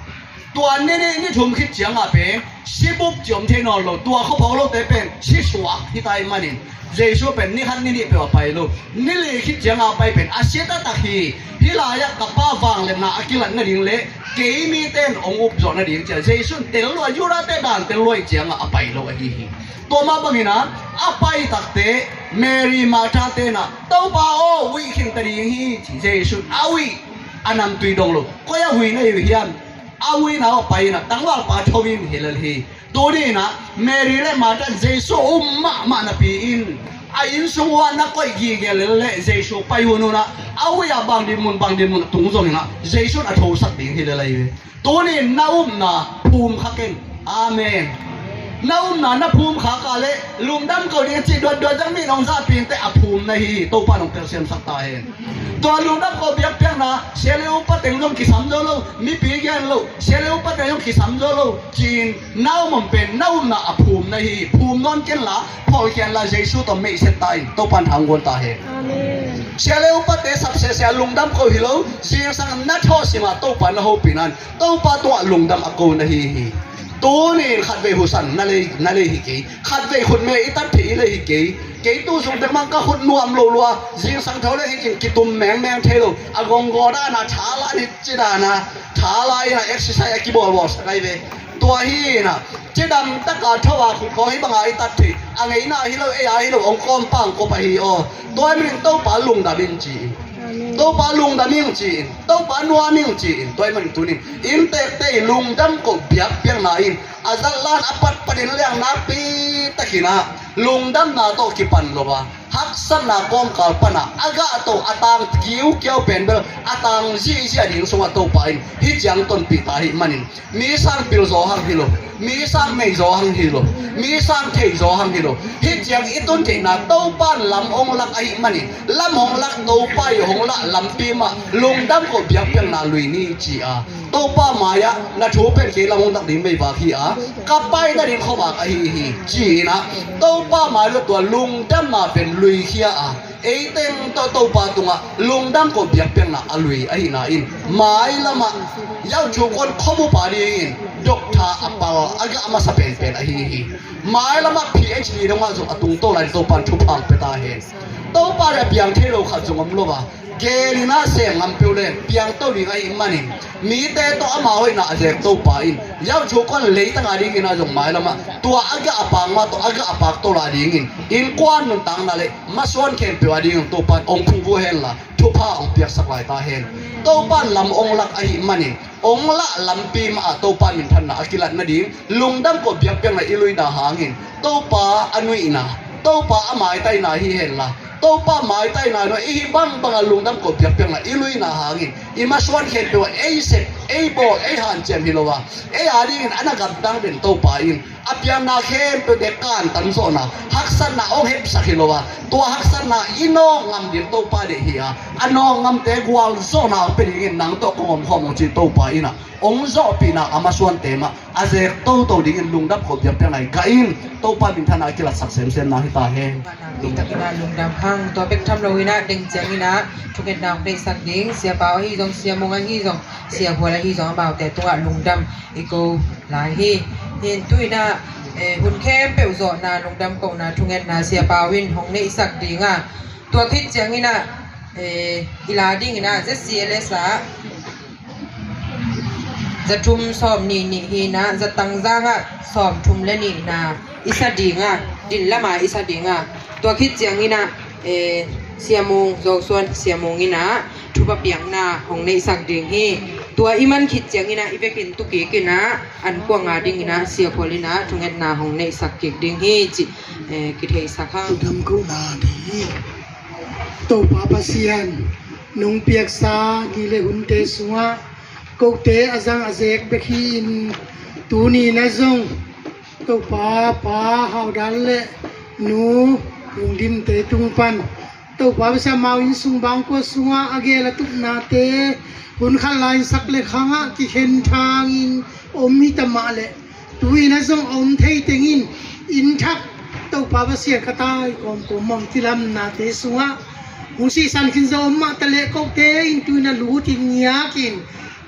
Tua ni nih ni thum khit ciangah pen sibup ci om thei nawn lo. Tua khuaphawk lote pen sisuak hi ta ahih manin Jesu pen ni khat ni nih peuh a pai lo. Ni li khit ciangah a pai pen a si taktak hi. Hih lai-ah ka Pa vangliatna a kilat nading le kei mite in hong up zawh nading ci-a Jesu in tel lua, Judahte dan tel lua hi ciangah a pai lo ahi hi. Tua mah bangin ah a pai takteh Mary, Martha-te in ah, "Topa aw, uih khin ta ding hi," ci. Jesu in a uih, a namtui dong lo. Koi a uih na hi uh hiam? A uihna uh a pai in ah tangvalpa tho in hi lel hi. Tuni in ah Mary le Martha in Jesu a um mahmah napi in a inn sung uah na koih gige lel leh Jesu pai hunhun ah a uih ah bang dinmun bang dinmun a tung zongin ah Jesu in a thosak ding hi lel ahi ve. Tuni in na upna phum kha ken. Amen. Na upna na phum khak a leh lungdam ko ding a cih duatduat zang mi nong zahpi inteh, a phum na hi hi. Topa nong telsiamsak ta hen. Tua lungdam ko biakpiakna, sia le upa teng zong kisam zo lo, mipi gen lo, sia le upa teng zong kisam zo lo ci-in na um om pen na upna a phum na hi hi. Phum nawn ken la, pholkhian la, Jesu tawh meihset ta in. Topa in thangguan ta hen. Amen. Sia le upate sapsehseh a lungdam ko hi lo, zingsang na thawhsim a Topa na hopih na in Topa tungah lungdam a ko na hi hi. Tuni in khatvei husan na lei, na lei hi kei. Khatvei khutme i tat theih i lei hi kei. Kei tu sung pek mang ka khut nuam lo lua. Zingsang tho le hi cin kitum mengmeng thei lo. A gonggaw dana thala ni ci dana thala ina exercise a kibawlbawl sak ai ve. Tua hi ina cidam taka tho a khut khawng hi banga i tat theih. A ngeina hi lo, ei a hi lo, ong kawmpa ong kop ahi aw. Tua hi manin Topa lungdam in ci in. Topa lungdam ing ci-in, Topa nuam ing ci-in, tua ahih manin tunin inntekte i lungdam koh biakpiakna in a zat lan a patpatin liang nakpi takin ah lungdamna tawh kipan lo a, haksatna kawmkal pana a gah tawh a tang kiukiau pen bel a tang zihziah ding sungah Topa in hih ciang tonpih ta ahih manin mi sang pil zaw hang hi lo, mi sang nei zaw hang hi lo, mi sang thei zaw hang hi lo. Hih ciang i tun theihna Topa in lam hong lak ahih manin lam hong lak Topa i hong lah lampi mah lungdam koh biakpiakna lui ni ci-a Topa mai-ah na thu pen kei lam hong lak ding meivak hi-a ka paina ding khuavak ahi hi ci-in ah Topa mai lo tua lungdamna pen lui khia a Ei teng tawh Topa tungah lungdam koh biakpiakna a lui ahihna in mailamah yauthuk on khomupa dingin doctor a pal a gah masa penpen ahi hi. Mailamah P H D dongah zong a tungto lai Topa in thupha pia ta hen. Topa le a piang thei lo khat zong om lo a, Kei in ah sem ngam peuh le piangto ding ahih manin, mite tawh ama hoihna a zek Topa in, yauthu kuan leitang a dingin ah zong mailam ah tua a gah a pak mah tawh a gah a pak tawh lah dingin innkuan nuntakna le masuan khempeuh a dingin Topa in hong phungvuh hen la, thupha hong piaksak lai ta hen. Topa in lam hong lak ahih manin, hong lah lampi mah ah Topa minthanna a kilat nading lungdam koh biakpiakna i luina hangin, Topa a nuihna, Topa a maitaina hi hen la, Topa maitaina nuai i hih bangbang a lungdam koh biakpiakna i luina hangin, i masuan khempeuh ah ei sep, ei bawl, ei hanciam hi lo a, ei a dingin a na gamtang den Topa in a pianna khempeuhte kantan zawhna, haksatna hong hepsak hi lo a, tua haksatna i nawk ngam ding Topa deih hi a, a nawk ngamte gualzawhna hong pia dingin nang tawh kong omkhawm hong ci Topa in ah hong zawhpihna a masuante mah a zek toto dingin lungdam koh biakpiakna i gah in Topa minthanna a kilatsak semsem na hi ta hen. Lungdam hang. Tua bek tham lo in ah deng ciangin ah thungetna hong neihsak ding Sia Pau ahi zong, Sia Mung ahi zong, Sia Khual ahi zong, amaute tungah lungdam i ko lai hi. Hin tu in ah, eh, hun khempeuh zawhna lungdam kohna thungetna Sia Pau in hong neihsak ding a, tua khit ciangin ah, eh, i la dingin ah Z C L S ah za thum sawm nih nih hi in ah, za tangzang ah sawm thum le nihna i sa ding a, din lam ah i sa ding a, tua khit ciangin ah, eh, Sia Mung, Zo Suan Sia Mung in ah thupha piakna hong neihsak ding hi. Tua i man khit ciangin ah i vekin tu kik in ah, an kuang a dingin ah Sia Khual in ah thungetna hong neihsak kik ding hi cih, eh, kitheihsak hang. Lungdam kohna ding hi. Topa Pasian, nong piaksa ni le hunte sungah kote a zang a zek bek hi in, tuni na zong Topa, Pa Hau Dal le Nu Lung Dim te tung pan Topa Pasian, amau inn sung bangkua sungah a gel a tupnate hun khat lai-in sak le khangah kikhen thangin om hi ta mah leh, tu-in a zong a om thei tengin inn thak Topa Pasian ka tai kawmkawm mawh kilamnate sungah hong sihsan khin zo om mah ta leh, kote in tu-in a lutin ngiakin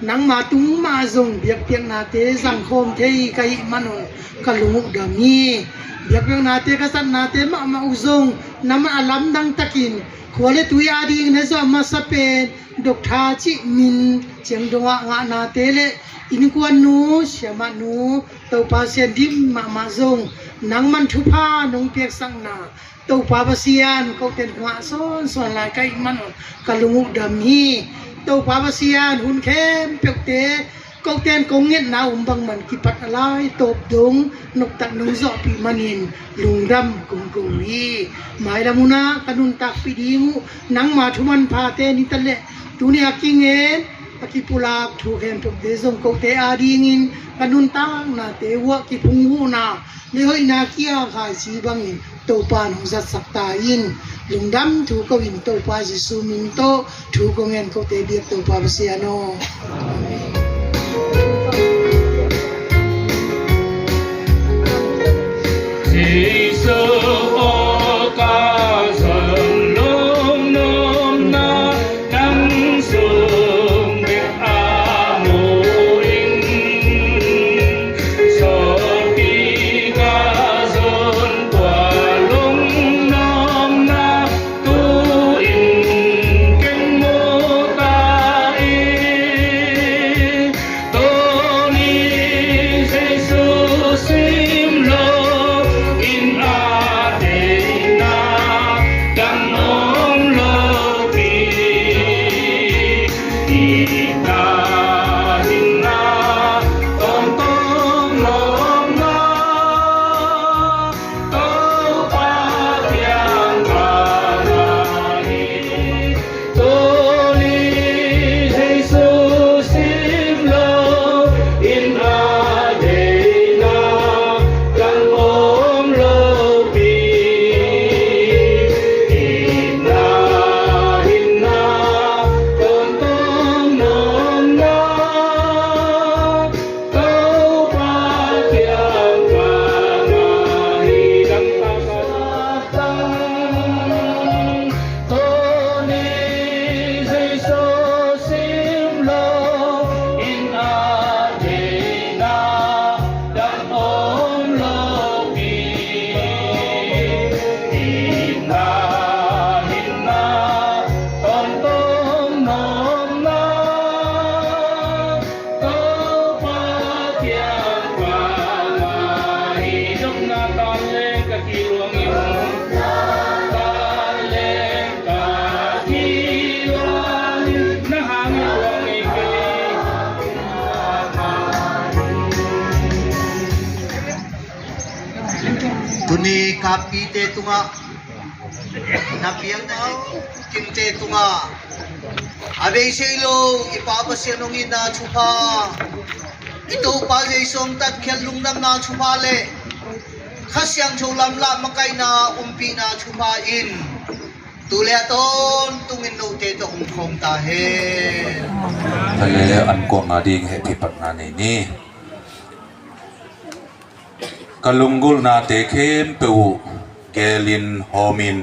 nangma tung mah zong biakpiaknate zangkhawm thei ka hih manun ka lung uh dam hi. Biakpiaknate ka zatnate mahmah uh zong na mah a lamdang takin khua le tui a dingin a zong a masa pen Doctor cih min ciang dongah ngahnate le innkuan nu, siamah nu, Topa Sian dim mahmah zong nangman thupha nong piaksakna Topa Pasian, koten ngah sawnsawn lai ka hih manun ka lung uh dam hi. Topa Pasian, hun khempeuhte koten kong ngetna um bangman kipat a lai tawp dong noptak nong zawhpih manin lungdam kong ko hi. Mailam hunah ka nuntakpih ding uh nangma thu manphate ni ta leh, tuni a kingen a kipulak thu khempeuhte zong kote a dingin ka nuntaknate uah kiphungvuhna le hoihna kia khaici bangin Topa nong zatsak ta in. Lungdam thu ko in Topa Jesu min tawh thu ko ngen, kote biak Topa Pasian aw. Jesu aw, ka zon lomlomna nang sung bek a mu in, sawlpi ka zon tua lomlomna tu-in ken mu ta i, tuni Jesu sim lo in a Kappite tungah, na piangna kimte tungah, a beisei lo i Pa Pasian hong itna thupha, i Topa Jesu hong tatkhiat lungdamna thupha le Kha Siangtho lamlah makaihna umpihna thupha in tu le a tawntungin note tawh hong khawm ta hen. Tale an kuang a ding hehpih patna nei ni. Ka lunggulhnate khempeuh uh gelin hawmin,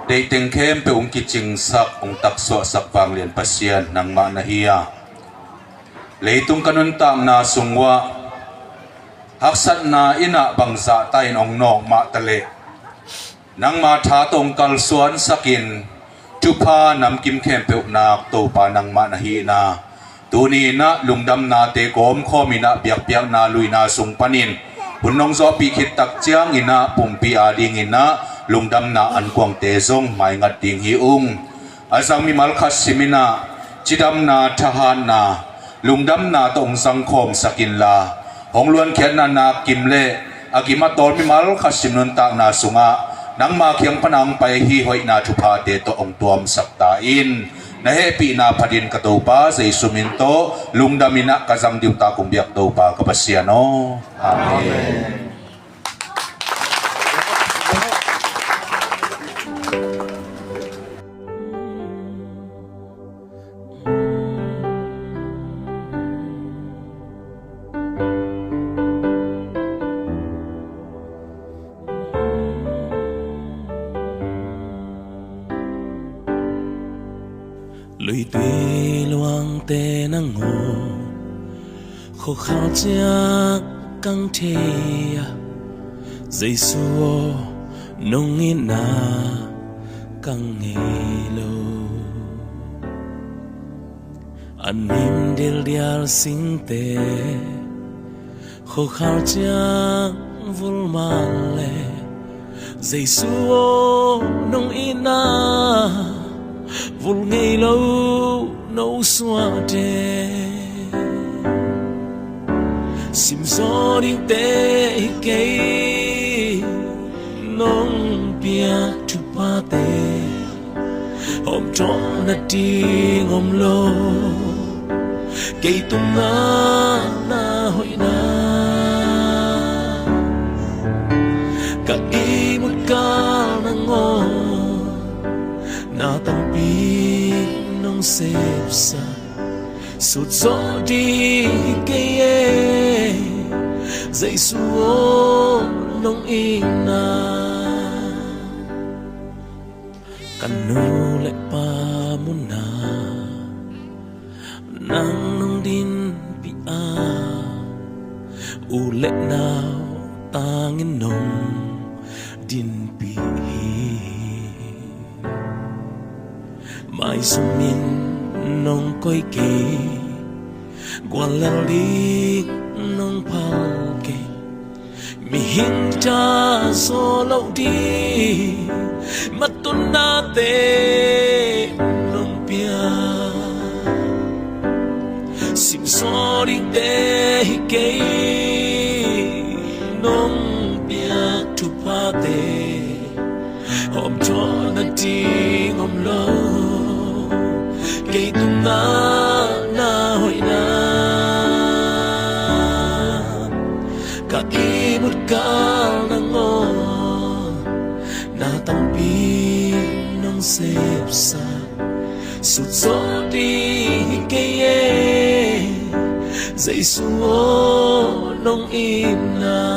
deihteng khempeuh hong kicingsak, hong taksuahsak vanglian Pasian nangmah na hi a, leitung ka nuntakna sung uah haksatna in ah bangzahta in hong nawk mah taleh, nangma tha tawh hong kalsuansakin, thupha namkim khempeuh nak Topa nangmah na hihna, tuni in ah lungdamnate kawmkhawm in ah biakpiakna luina sung panin hun nong zawhpih khit tak ciangin ah pumpi a dingin ah lungdamna ankuangte zong maingat ding hi ung. A zang mimal khat sim in ah cidamna, thahatna, lungdamna tawh hong zangkhawmsak inla, hong luankhiatna nak kim le a kim a tawl mimal khat sim nuntakna sungah nangma kiang pan a hong pai ahi hoihna thuphate tawh hong tuamsak ta in. Na hehpihna phatin ka Topa Jesu min tawh lungdam in ah ka zang ding uh tak hong biak Topa ka Pasian aw. Amen. Luitui luangte nangawn khuakhal ciang kang thei a, Jesu aw, nong itna kang ngei lo. A nim dildial singte khuakhal ciang vul man le, Jesu aw, nong itna vul ngei lo no suahte. Simzaw dingte hi kei, nong piak thuphate hawmthawh nading om lo. Kei tungah na hoihna, ka ihmut kal nangawn na tampi nong sepsak. Sutzawh ding hi kei e, Jesu aw, nong itna. Ka nu le pa munah nang nong dinpih a, u le nau tangin nong dinpih hi. Maizumin nong koih kei, guallel ding nong phal kei. Mihing tha zaw loh ding matunnate nong pia. Simzaw dingte hi kei, nong piak thuphate hawmthawh nading om lo. Kei tungah na hoihna, ka ihmut kal nangawn na tampi nong sepsak. Sutzawh ding hi kei e, Jesu aw, nong itna.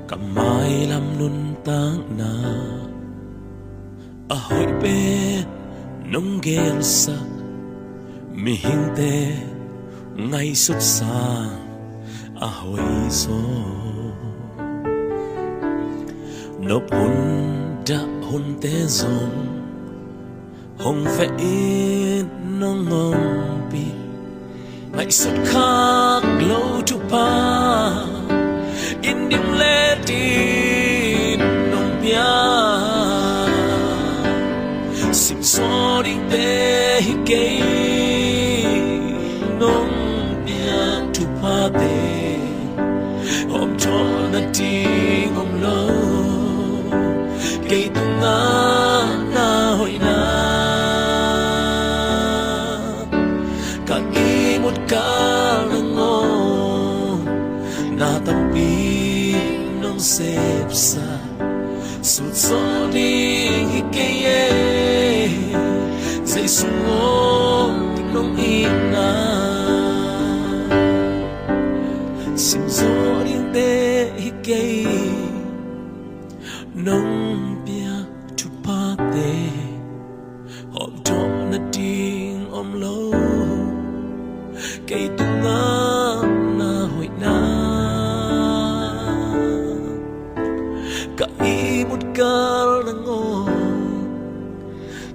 Ka mailam nuntakna a hoih pen nong gelsak, mihingte Ngaihsut sang a hoih zaw, nop hun dah hunte zong hong veh in nong ompih. Ngaihsut khak lo thupha in dim le din nong pia. Simzaw dingte hi kei, nong piak thuphate hawmthawh nading om lo. Kei tungah na hoihna, ka ihmut kal nangawn na tampi nong sepsa. Sutzawh ding hi kei e, Jesu aw, nong itna. Simzaw dingte hi kei, nong piak thuphate hawmthawh nading om lo. Kei tungah na hoihna, ka ihmut kal nangawn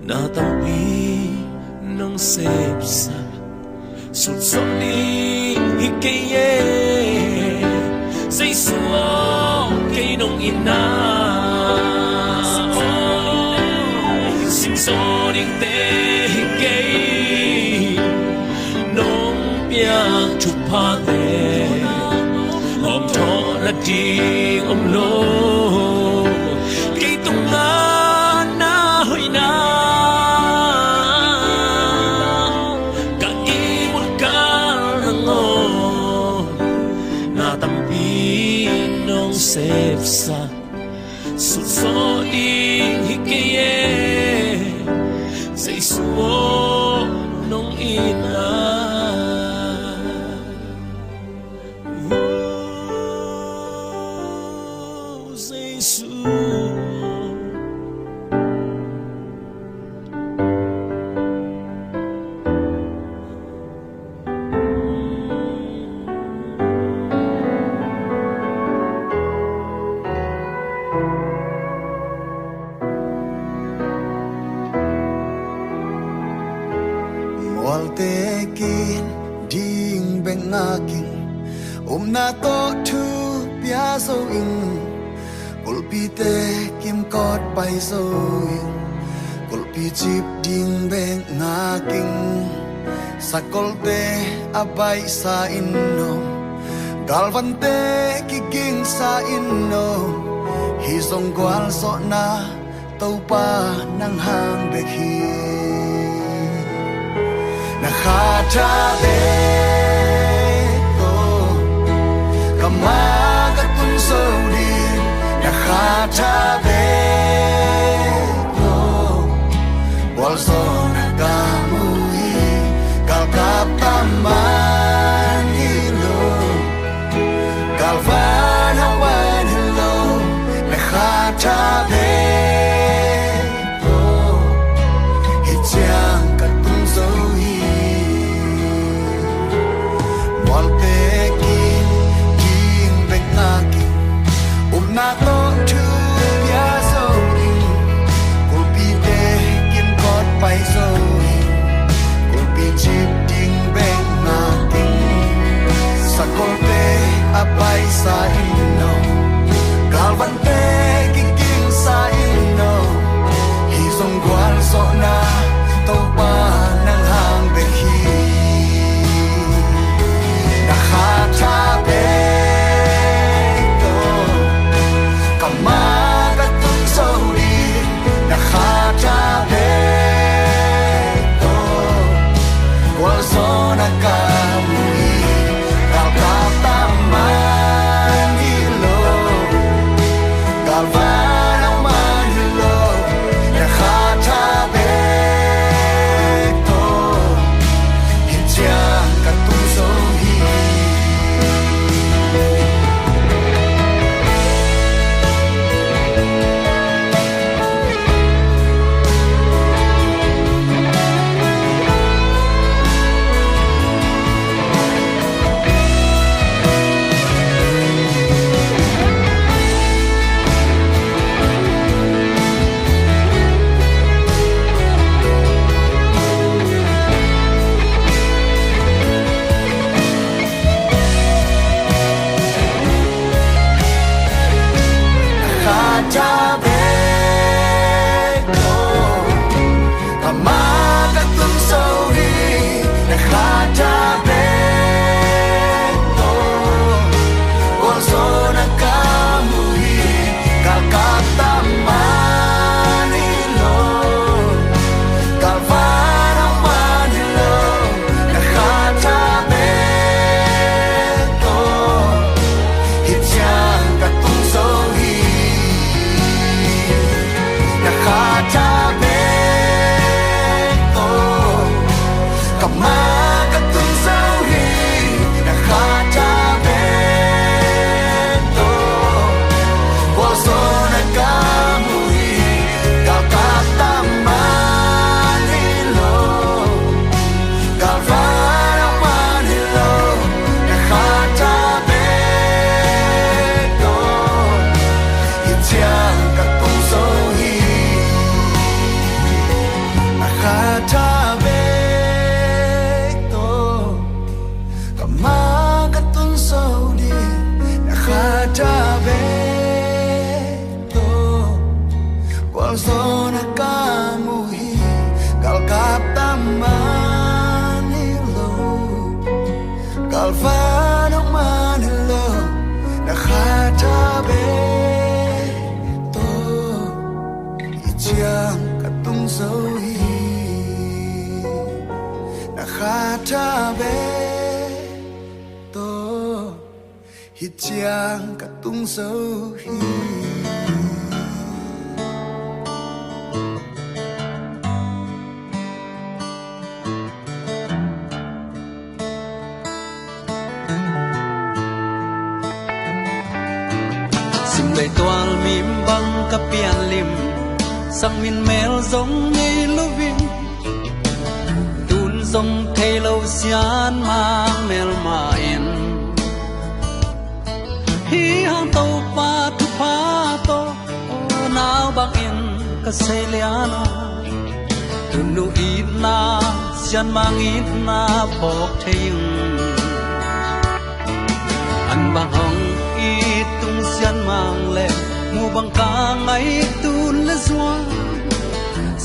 na tampi nong sepsa. Sutzawh ding hi kei e, Jesu aw, kei nong itna. Simzaw dingte hi kei, nong piak thuphate hawmthawh nading om lo. Kei tungah na hoihna, ka ihmut kal nangawn na tampi nong sepsa. Sutzawh ding hi kei e, Jesu aw, nong itna. Jesu. Mualte kin ding bek ngak ing, upna tawh thu pia zo ing. Kulpite kimkot pai zo ing, kulpi cip ding bek ngak ing. Sakolte a baihsa in aw, galvante kigingsa in aw, hih zong gualzawhna Topa nang hang bek hi. Na khatha bek tawh ka ma ka tun zo ding, na khatha bek tawh gualzawhna ka mu hi. Galkap tam man hi lo, galvan hong wan hi lo, na khatha bek tawh hih ciang ka tung zo hi. Mualte kin ding bek ngak ing, upna tawh thu pia zo ing. Kulpite kimkot pai zo ing, kulpi cip ding bek ngak ing. Sakolte a baihsa in aw, galvante kigingsa in aw, hih zong gualzawhna Topa nang hang bek hi. Na khatha bek tawh ka ma ka tun zo ding, na khatha bek tawh gualzawhna ka mu hi. Galkap tam man hi Khat a bek tawh, ka ma ka tun zo hi, na khat a bek tawh, gualzawhna ka mu hi, galkap tam man hi lo, galvan hong man hi lo, na khat a bek tawh, hih ciang ka tung zo hi. Na khat a bek tawh, ka ma ka tung zo hi. Na khat a bek tawh, gualzawhna ka mu hi. Galkap tam man hi lo, galvan hong man hi lo, na khat a bek tawh, hih ciang ka tung zo hi. Na khat a bek tawh, ka ma ka tun zo ding, na khat a bek tawh, gualzawhna ka mu hi. Galkap tam man hi lo, galvan hong man hi lo, na khat a bek tawh, hih ciang ka tung zo hi. Na khat a bek tawh, hih ciang ka tung zo hi. Simlei tual mim bang ka pian lim, sang min mel zong nei lo in, tun zong thei lo sian mang mel mah in. Hih hang Topa thupha tawh, aw nau bangin ka sei lian aw. Tunu itna, sian mang itna phawk thei ing. An bang hong it tung sian mang le, mu bang ka ngaih tun le zuan,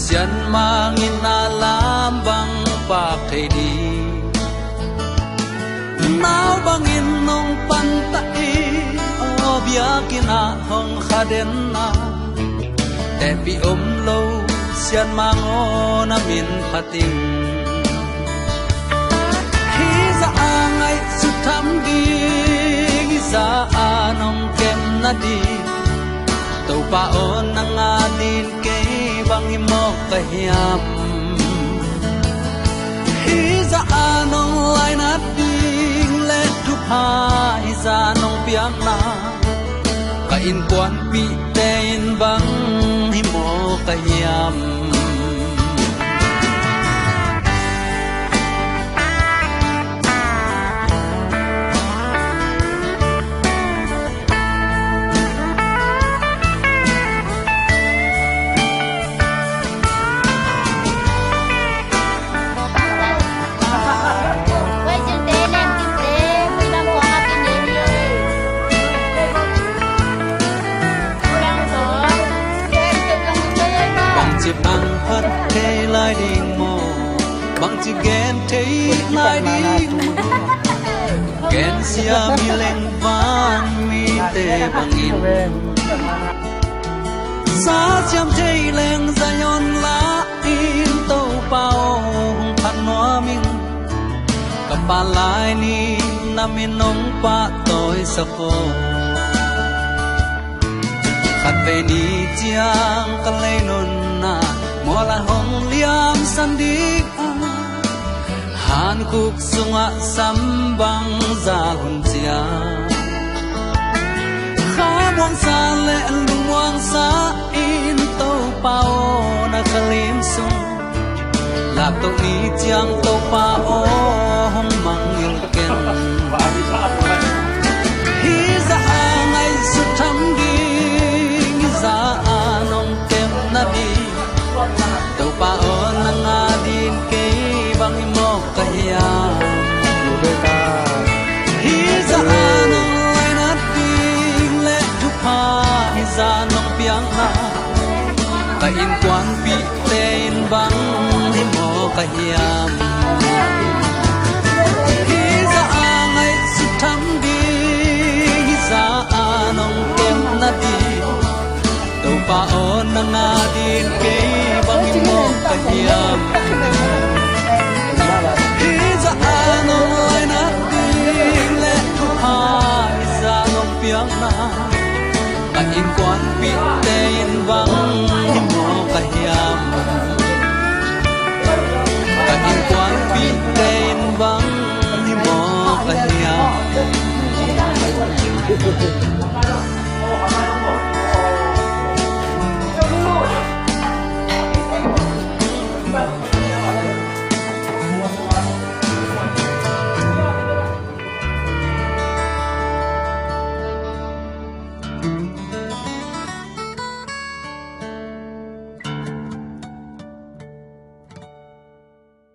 sian mang itna lam bang pak thei ding. Nau bangin nong panta i, aw biakinn ah hong kha den a, tepih om lo sian mang aw na min phat ing. Hih zah a ngaihsut tham ding, hih zah a nong kem nading, Topa aw nang adingin kei bang hi mawk ka hiam? Hih zah a nong lainat ding le thupha hih zah nong piakna, ka innkuanpihte in bang hi mawk ka hiam? Bangci bang phat thei lai ding maw? Bangci gen thei lai ding maw? Gensia mi leng vanmite bangin, sa siam thei leng Zion lah in Topa aw hong phat nuam ing. Ka pa lai ni na min hong pahtawi sak aw. Khatvei ni ciang ka lei nunna mual ah hong liamsan ding a, hankhuk sungah sam bang zal hun ciang, khamuangsa le lungmuangsa in Topa aw na ka lim sung, laptoh ni ciang Topa aw hong mangngilh ken. Hih zah a ngaihsut tham ding, hih zah a nong kem nading, Topa aw nang adingin kei bang hi mawk ka hiam? Hih zah a nong lainat ding le thupha hih zah nong piak Innkuanpihte in bang hi mawk a hiam? Hih zah a ngaihsut tham ding, hih zah a nong kep nading, Topa aw, nang ading kei bang hi mawk a hiam? Hih zah a nong laina ding le thupha, hih zah nong piakna, ka innkuanpihte in bang hi mawk a hiam? Ka innkuanpihte in bang hi mawk a hiam?